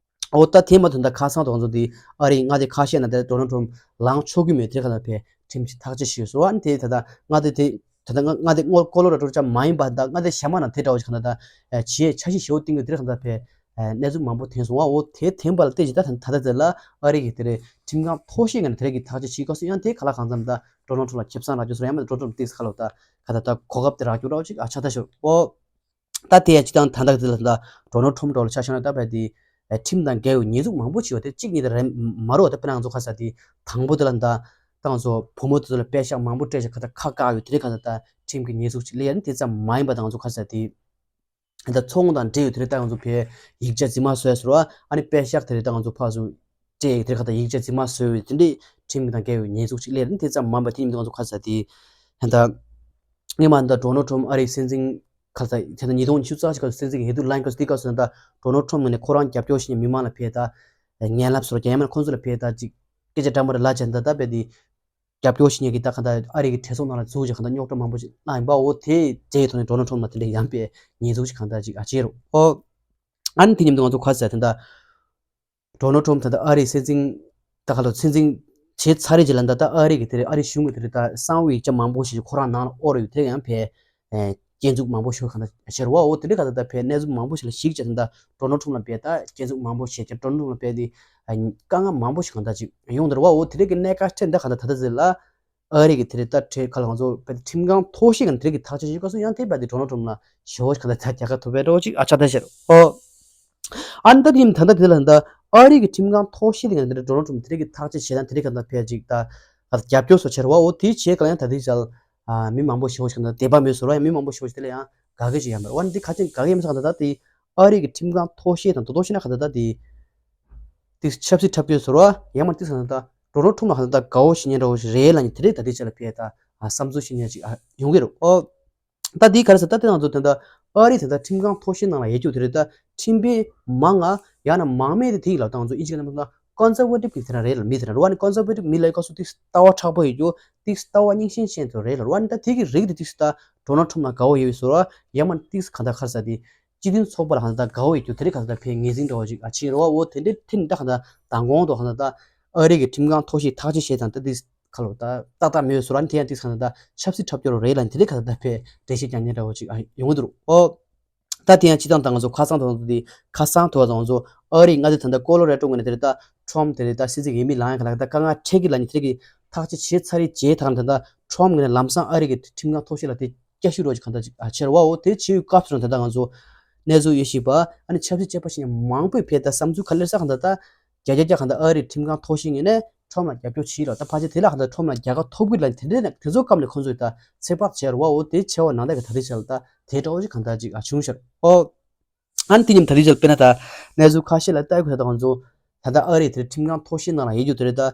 འོ་ད་དེ་མ་ཐོན་ད་ཁ་སང་དུ་ང་ཚོ་འདི་ཨ་རིའི་མངའ་སྡེ་ཁ་ཤས་ནང་དེར་ཌོ་ནལ་ཊམ་ལངས་ཆོག་གི་མེད་དེ་ག་ལ་ཕེ་ཁྲིམས་ཀྱི་ཐག་གཅོད་ཞུས་སོ། ཨ་ནི་དེ་ད་ལྟ་མངའ་སྡེ་དེ་ད་ལྟ་མངའ་སྡེ་སྔོན་ཀོ་ལོ་ར་ཏོ་ཅང་མ་ཡིན་པ་ད་མངའ་སྡེ་གཞན་མ་ནང་དེ་འདྲ་བ་ཞིག་ག་ལ་ད་བྱེད་འཆར་གཞི་ཞེ་བོ་བཏིང་གི་དེ་ག་ལ་ཕེ་གནས་ཚུལ་མང་པོ་ཐོན་སོང་བ། འོ་དེ་ཐོན་པ་ལ་བལྟས་ཀྱི་ད་ད་ད་ལྟ་དེ་ལ་ཨ་རི་གི་དེ་རེད་ཁྲིམས་ཁང་མཐོ་ཤོས་ཀྱི་ནས་དེ་རེད་ཀྱི་ཐག་གཅོད་བྱེད་དགོས་སོ། ཡང་དེ་ག་ལ་གང་འཚམ་ད་ཌོ་ནལ་ཊམ་ལ་ཁེ་བཟང་རག་རྒྱུ་སོ་ཡང་མ་ཌོ་ནལ་ཊམ་ཏིག་ཁ་ལོ་ད་ག་ད་ད་གོ་སྐབས་དེ་རག་རྒྱུ་རོགས་ཅིག་ཨ་ཆ་ད་ཤོར་འོ། ད་དེ་ཡང་སྤྱི་བཏང་ད་ལྟ་དེ་ལ་ད་ཌོ་ནལ་ཊམ་འགྲོ་ལ་ཆ་བཞག་ན་ད་བས་དེ་ཁྲིམས་དང་འགལ་བའི་ཉེས་འཛུགས་མང་པོ་བྱས་པ་དེ་གཅིག་གཉིས་དེ་རེད་མ་རེད་བ། ད་དཔེར་ན་ང་ཚོ་ཁ་ས་དེ་དང་པོ་དེ་ལ་ད་ད་ང་ཚོ་བུ་མོ་དེ་ཚོ་ལ་པད་ཤག་མང་པོ་སྤྲད་བྱས་ཁ་ད་ཁ་བཀག་ཡོད་དེ་རེད། ཁ་ད་ད་ཁྲིམས་ཀྱི་ཉེས་འཛུགས་ཅིག་སླེབས་ཡ་ནི་དེ་ཙམ་མ་ཡིན་པ་ད་ང་ཚོ་ཁ་ས་དེ་ད་ཚོང་དང་འབྲེལ་ཡོད་དེ་རེད། ད་ང་ཚོ་བས་ཡིག་ཆ་རྫུན་མ་བཟོས་ཟེར་བ་ཨ་ནི་པད་ཤག་དེ་རེད་ད་ང་ཚོ་ཕར་ཚུར་སྤྲད་ཡོད་དེ་རེད། ཁ་ད་ཡིག་ཆ་རྫུན་མ་བཟོས་ཡོད་དེ་འདྲས་ཁྲིམས་དང་འགལ་བའི་ཉེས་འཛུགས་ཅིག་སླེབས་ཡ་ནི་དེ་ཙམ་མ་ཡིན་པ་དེ་ཡིན་ད་ང་ཚོ་ཁ་ས་དེ་ད་སྔོན་མ་ད་ཌོ་ནལ་ཊམ་ཨ་རིའི་སྲིད་འཛིན་ཁ་ས་དེ་ད་ཉིས་སྟོང་ཉི་ཤུ་རྩ་གཅིག་ཁ་ས་སྲིད་འཛིན་གྱི་འོས་བསྡུ་ལངས་སྐབས་སུ་དེ་སྐབས་སུ་ད་ཌོ་ནལ་ཊམ་ངོས་ནས་ཁོ་རང་རྒྱབ་སྐྱོར་བྱེད་མཁན་མི་མང་ལ་ཕེ་ད་ངན་ལབ་སོར་རྒྱ་ཡན་མ་ཁོང་ཚོ་ལ་ཕེ་ད་ཅིག་སྐད་ཆ་འདྲ་མ་རེ་ལབ་བྱས་ད་ད་ཕེ་དེ་རྒྱབ་སྐྱོར་བྱེད་མཁན་གྱི་ད་ག་ད་ཨ་རི་གི་གྲོས་ཚོགས་ནང་ལ་འཛུལ་བྱས་ག་ད་རྙོག་དྲ་མང་པོ་ཞིག་བླངས་ཡིན་པ། འོ་དེ་རྗེས་ཐོག་ནས་ཌོ་ནལ་ཊམ་ལ་དེ་འདྲའི་ཡང་པའི་ཉེས་འཛུགས་ཤིག་ག་ད་ཅིག་ཨ་བྱས་རོགས་ཨོ། ཨ་ནི་དེ་མཉམ་དུ་ང་ཚོ་ག་ཟེར་ད་ལྟ་ཌོ་ནལ་ཊམ་ད་ལྟ་ཨ་རིའི་སྲིད་འཛིན་ད་ག་ལ་སྲིད་འཛིན་བྱས་ཚར་རེད་ཅེས་ལ་ད་ལྟ་ཨ་རི་གི་དེ་རེད་ཨ་རི་གཞུང་གི་དེ་རེད་ད་གསང་བའི་ཡིག་ཆ་མང་པོ་ཞིག་ཁོ་རང་ནང་ལ་དབོར་ཡོད་དེ་ཡང་ཕེ་སྐྱོན་འཛུགས་མང་པོ་ཞིག་གང་ལྟར་བྱས་རེད་བ། འོ་དེ་འདྲའི་ག་ད་ལྟ་ཕེ་གནས་ཚུལ་མང་པོ་ཞིག་ལ་གཞིགས་བྱས་ད་ལྟ་ཌོ་ནལ་ཊམ་ལ་ཕེ་ད་སྐྱོན་འཛུགས་མང་པོ་བྱས་ཀྱང་ཌོ་ནལ་ཊམ་ལ་ཕེ་དེ་དཀའ་ངལ་མང་པོ་ཞིག་གང་ལྟར་ཅིག་ཡོང་དེ་རེད་བ། འོ་དེ་འདྲའི་གི་གནད་འགག་ཕྲན་འདི་གང་ལྟར་ད་ལྟ་ཟེར་ལ། ཨ་རི་གི་དེ་རེད་ད་ཁྲེ་ཁ་ལ་ང་ཚོ་བས་ཁྲིམས་ཁང་མཐོ་ཤོས་ཀྱི་དེ་རེད་ཀྱི་ཐག་གཅོད་བྱེད་དགོས་སོ་ཡང་དེ་བས་དེ་ཌོ་ནལ་ཊམ་ལ་ཞེ་བོ་ཞིག་ག་ད་ད་རྒྱལ་ཁ་ཐོབ་པའི་འགྲོ་ཅིག་ཨ་ཆ་ད་ཤེར་ཨོ། ཨ་ནི་ད་དེ་ཡིན་ད་ད་དེ་ལ་ད་ཨ་རི་གི་ཁྲིམས་ཁང་མཐོ་ཤོས་དེ་ང་དེ་རེད་ཌོ་ནལ་ཊམ་དེ་རེད་ཀྱི་ཐག་གཅོད་བྱེད་ད་དེ་རེད་ག་ད་ཕེ་ཅིག་ད་ཨ་རྒྱབ་སྐྱོར་སོ་བྱེད་རེད་བ། འོ་དེ་བྱེད་ག་ཡང་ད་དེ་ཅལ་མི་མང་པོ་ཞེ་བོ་ཞིག་ག་ད་དད་པ་མེད་སོ་ར་ཡང་མི་མང་པོ་ཞེ་བོ་ཞིག་དེ་ལ་ཡང་དགའ་གི་ཅིག་ཡང་མེད་ར་བ། ནི་དེ་ག་ཅིག་དགའ་གི་ཡིན་ས་ག་ད་ད་དེ་ཨ་རི་གི་ཁྲིམས་ཁང་མཐོ་ཤོས་དང་ད་དོ་ཤོས་ན་ག་ད་ད་དེ་དེ་ཆབ་སྲིད་འཁྲབ་སྟོན་ཟེར་བ་ཡང་མ་དེ་ཟེར་ན་ད་ཌོ་ནལ་ཊམ་ལ་ཧ་ད་དགའ་བོ་ཞིག་ཉན་འདྲ་བོ་ཞིག་རེད་ལ་ནི་དེ་རེད་ད་དེ་ཆ་ལ་ཕེ་ད་ཨ་བསམ་ཚུལ་ཞིག་ཉན་ཅིག་ཨ་ཡོང་གི་རེད་ཨོ། ད་དེ་ག་རེ་ཟེར་ད་དེ་ང་ཚོ་དེ་ད་ཨ་རི་དེ་ད་ཁྲིམས་ཁང་མཐོ་ཤོས་ནང་ལ་ཡོད་རྒྱུ་དེ་རེད་ད་ཁྲིམས་དཔོན་མང་ང་ཡང་ན་མང་མེད་དེ་དེ་ཡི་ལ་ད་ང་ཚོ་ཨིན་ཇི་ལ་མ་ད་ཀོན་སར་ཝེ་ཊིབ་གི་དེ་ར་རེད་ལ་མི་དེ་ར་ར་བ་ནི་ཀོན་སར་ཝེ་ཊིབ་མི་ལ་ཡི་སྐབས་སུ་དེ་ལྟ་བ་མཁྲེགས་པོ་ཡོད་རྒྱུ་དེ་ལྟ་བ་རྙིང་ཞེན་ཅན་དུ་རེད་ལ་ར་བ་ནི་ད་དེ་གི་རིགས་དེ་དེ་ད་ཌོ་ནལ་ཊམ་ལ་དགའ་བོ་ཡོད་ཟེར་བ་ཡང་མ་དེ་ག་ད་ག་རེ་ཟེར་དེ། སྤྱི་མཐུན་ཚོགས་པ་ལ་གང་ལྟར་དགའ་བོ་ཡོད་རྒྱུ་དེ་རིགས་གང་ལྟར་ཕན་ངེས་འཛིན་འདྲ་བོ་ཅིག་ཨ་ཕྱིན་རོ། འོ་དེ་འདྲའི་ཐིག་ནི་ད་གང་ལྟར་མདང་དགོང་དུ་གང་ལྟར་ཨ་རི་གི་ཁྲིམས་ཁང་ཐོག་ཞིག་ཐག་གཅོད་བྱས་དང་ད་དེ་ཁ་ལོ་ད་ཏག་ཏག་མེད་བཟོ་ར་ནི་དེ་ཡང་དེ་གང་ལྟར་ཆབ་སྲིད་འཁྲབ་སྐྱོར་རེད་ལ་དེ་རིགས་གང་ལྟར་ཕན་འགྲེལ་བཤད་རྒྱག་མཁན་འདྲ་བོ་ཅིག་ཨ་ཡོང་གི་འདུག་རོ། འོ། ད་དེ་ཡང་སྤྱི་བཏང་ད་ང་ཚོ་ཁ་སང་དུ་དེ་ཁ་སང་དུ་ང་ཚོ་ཨ་རི་ང་ཚོ་ད་ལྟ་ཀོ་ལོ་རེ་ཏོ་ངོས་ནས་དེ་རེད་ད་ཁྲོམ་དེ་རེད་ད་སྲིད་འཛིན་འོས་མི་ལངས་ཡ་ག་ལ་ད་དཀའ་ངལ་འཕྲད་ཀྱི་ལ་ནི་དེ་རིགས་ཀྱི་ཐག་གཅོད་བྱས་ཚར་རེད་བྱས་ད་ད་ལྟ་ཁྲོམ་ངོས་ནས་ལམ་སང་ཨ་རི་གི་ཁྲིམས་ཁང་ཐོག་ཤོས་ལ་དེ་བསྐྱར་ཞུ་རོགས་ཀྱི་གང་ལྟར་ཅིག་ཨ་ཆེར་བའོ། དེ་བྱེད་ཡུལ་སྐབས་སུ་ད་ལྟ་ང་ཚོ་གནས་ཚུལ་ཡོད་ཤེས་པ་ཨ་ནི་ཆབ་སྲིད་དཔྱད་པ་ཞིག་མང་པོས་ཕེབས་ད་བསམ་ཚུལ་ག་ལེར་ས་གང་ལྟར་ད་བརྒྱ་ཆ་བརྒྱ་གང་ལྟར་ཨ་རི་ཁྲིམས་ཁང་ཐོག་ཤོས་ངོས་ནས་ཁྲོམ་ལ་རྒྱབ་སྐྱོར་བྱས་རོགས་ད་ཕལ་ཆེར་དེ་ལ་གང་ལྟར་ཁྲོམ་ལ་རྒྱལ་ཁ་ཐོབ་གི་ལ་དེ་འདྲའི་ནང་དེ་ཚོ་སྐབས་ནས་ཁོང་ཚོས་ད་ཚོད་དཔག་བྱས་རོགས་བའོ། དེ་བྱས་བ་ནང་ལྟར་གི་ད་རེས་ཆ་ལ་ད་དེ་འདྲ་བོ་ཞིག་གང་ལྟར་ཅིག་ཨ་བྱུང་ཤར་ཨོ། ཨ་ནི་དེ་ཉིན་ད་རེས་ཆ་ལ་དཔེར་ན་ད་གནས་ཚུལ་ཁ་ཤས་ལ་ལྟ་དགོས་ད་ང་ཚོ་ད་ལྟ་ཨ་རི་དེར་ཁྲིམས་ཁང་ཐོག་ཤོས་ནང་ལ་ཡོད་རྒྱུ་དེ་རེད་ད།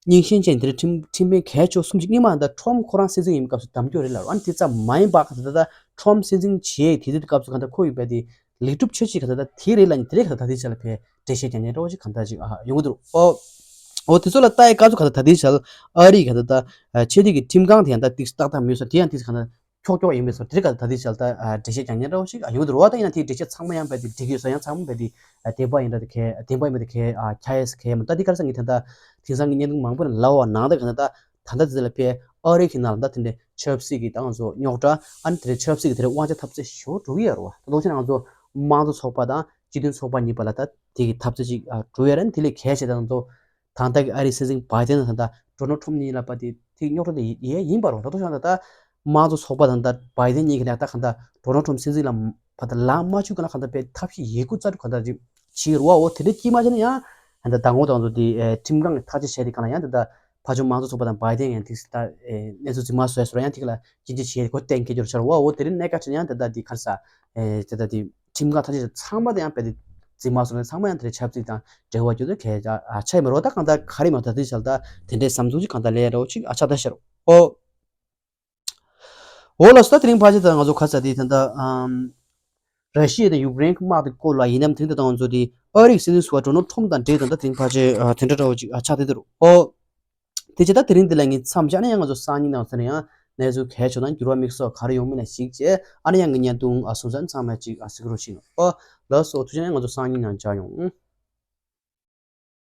རྙིང་ཞེན་ཅན་དེར་ཁྲིམས་ཁྲིམས་དཔོན་གལ་ཆེ་བ་གསུམ་ཞིག་སྔོན་མ་ད་ཁྲོམ་ཁོ་རང་སྲིད་འཛིན་ཡིན་སྐབས་སུ་གདམ་རྒྱུ་རེད་ལ། ཨ་ནི་དེ་ཙམ་མ་ཡིན་པ་ག་ད་ད་ཁྲོམ་སྲིད་འཛིན་བྱས་དེ་དུས་སྐབས་སུ་ག་ད་ཁོ་ཡིན་པ་དེ་ལེགས་གྲུབ་ཆོས་ཅིག་ག་ད་ད་དེ་རེད་ལ་ནི་དེ་རེད་ག་ད་ད་དེ་ཆ་ལ་ཕེ་འགྲེལ་བཤད་ཀྱང་ཉན་འགྲོ་ཞིག་ག་ད་ཅིག་ཨ་ཡོང་གི་འདུག་ཨོ། ཨོ་དེ་ཚོ་ལ་ལྟ་ཡི་སྐབས་སུ་ག་ད་ད་དེ་ཆ་ལ་ཨ་རི་ག་ད་ད་ཆེས་མཐོའི་གི་ཁྲིམས་ཁང་དེ་ཡང་ད་ཏིག་ཏག་ཏག་མེད་ས་དེ་ཡང་ཏིག་ག་ད་ཁྱོག་ཁྱོག་ཡིན་པས་སོ། དེ་ག་ད་དེ་ཆ་ལ་ད་འགྲེལ་བཤད་ཀྱང་ཉན་འགྲོ་ཞིག་ཡོང་གི་འདུག་རོ། ད་ཡིན་ན་དེའི་འགྲེལ་བཤད་ཚང་མ་ཡང་བས་དེ་འགྲིག་གི་ཡོད་ས་ཡང་ཚང་མ་བས་དེ་བདེན་པ་ཡིན་འདྲ་དེ་གས་བདེན་པ་ཡིན་པ་དེ་གས་ཁྱ་ཡས་གས་མ་ད་དེ་ག་རེ་ས་ངས་ད་ད་དེང་སང་གི་བརྙན་ཐུང་མང་པོ་ནས་ལབ་པ་ནང་ད་ག་ད་ད་ད་ད་དེ་ལ་ཕེ་ཨ་རི་གི་ནང་ལ་ད་དེ་འདྲའི་ཆབ་སྲིད་ཀྱི་ཏང་ཚོ་རྙོག་དྲ་ཨ་ནི་དེ་འདྲའི་ཆབ་སྲིད་ཀྱི་དེ་འདྲའི་དབང་ཆ་འཐབ་རྩོད་ཞེ་པོ་འགྲོ་གི་ཡོད་རེད་བ། ད་དུང་ཕྱིན་ང་ཚོ་དམངས་གཙོ་ཚོགས་པ་དང་སྤྱི་མཐུན་ཚོགས་པ་གཉིས་བར་ལ་ད་དེ་གི་འཐབ་རྩོད་ཅིག་འགྲོ་ཡོད་རེད། དེ་ལས་གལ་ཆེ་ད་ང་ཚོ་ད་ལྟ་གི་ཨ་རིའི་སྲིད་འཛིན་བྷའི་ཌེན་དང་ད་ལྟ་ཌོ་ནལ་ཊམ་གཉིས་ལ་པ་དེ་ཐིག་རྙོག་དྲ་དེ་ཡེ་ཡིན་པ་རོ། ད་དུང་ཤང་ད་ད་དམངས་གཙོ་ཚོགས་པ་དང་ད་བྷའི་ཌེན་གཉིས་ཀྱི་ནང་ད་གང་ད་ཌོ་ནལ་ཊམ་སྲིད་འཛིན་ལ་པ་ད་ལངས་མ་བཅུག་ག་ན་གང་ད་པའི་ཐབས་ཤེས་ཡེ་རྒུ་རྩ་དྲུག་གང་ད་ཅིག་བྱེད་རུ་བ་འོ། དེ་འདྲའི་དཀྱིལ་མ་ཆ་ནས་ཡང་ད་ད་ད་ངོ་ད་ང་ཚོ་དེ་ཁྲིམས་ཁང་གི་ཐག་གཅོད་བྱས་དེ་གང་ལ་ཡང་ད་ད་ཕ་ཆུང་དམངས་གཙོ་ཚོགས་པ་དང་བྷའི་ཌེན་ཡང་དེ་ད་གནས་ཚུལ་འཛིན་མ་སོས་སོ་ཡང་དེ་ག་ལ་སྐྱིན་ཆ་བྱས་གོ་གཏན་འཁེལ་རྒྱུར་ཤར་བ་འོ། དེ་རིང་གནད་འགག་ཆེ་ན་ཡང་ད་ད་དེ་ག་རེ་ས་ད་ད་དེ། ཁྲིམས་ཁང་ཐག་གཅོད་ཚང་མ་དེ་ཡང་དཔེ་དེ་འཛིན་མ་སོང་ན་ཚང་མ་ཡང་དེ་འདྲའི་ཆབ་སྲིད་དང་འབྲེལ་བ་རྒྱུ་དེ་གལ་ཆེ་མི་རོ། ད་གང་ལྟར་ག་རེ་མ་ད་དེ་བྱས་ད་དེ་འདྲའི་བསམ་ཚུལ་ཅིག་གང་ལྟར་ལས་རོ་ཅིག་ཨ་ཆགས་ད་ཤར་ཨོ། ཨོ་ལགས་སོ། ད་དེ་རིང་ཕལ་ཆེར་ད་ང་ཚོ་ཁ་ས་དེ་ད་ད་ཨམ། ར་ཤི་ཡ་དང་ཡུཀ་རེན་གྱི་དམག་དེ་སྐོར་ལ་ཡིན་ནམ་དེ་ད་ད་ང་ཚོ་དེ་ཨ་རིའི་སྲིད་འཛིན་ཟུར་པ་ཌོ་ནལ་ཊམ་དང་འབྲེལ་ད་ད་དེ་རིང་ཕལ་ཆེར་དེ་འདྲ་འདྲ་བོ་ཅིག་ཨ་ཆགས་དེ་དེ་རོ་ཨོ། དེ་བྱས་ད་དེ་རིང་འདི་ལ་ངས་མཚམས་བཞག་ནས་ཡང་ང་ཚོ་སང་ཉིན་ནང་ཚོ་ནས་ཡང་གནས་ཚུལ་གལ་ཆེ་དང་འགྱུར་བ་དམིགས་བསལ་ག་རེ་ཡོང་མིན་ལ་གཞིགས་བྱས་ཨ་ནི་ཡང་ངའི་བརྙན་ཐུང་ཨ་སོང་ཙང་ཚང་མ་ཅིག་ཨ་གཟིགས་རོགས་བྱེད་ཨོ། ལགས་སོ། ཐུགས་རྗེ་ཆེ། ང་ཚོ་སང་ཉིན་ནང་མཇལ་ཡོང་།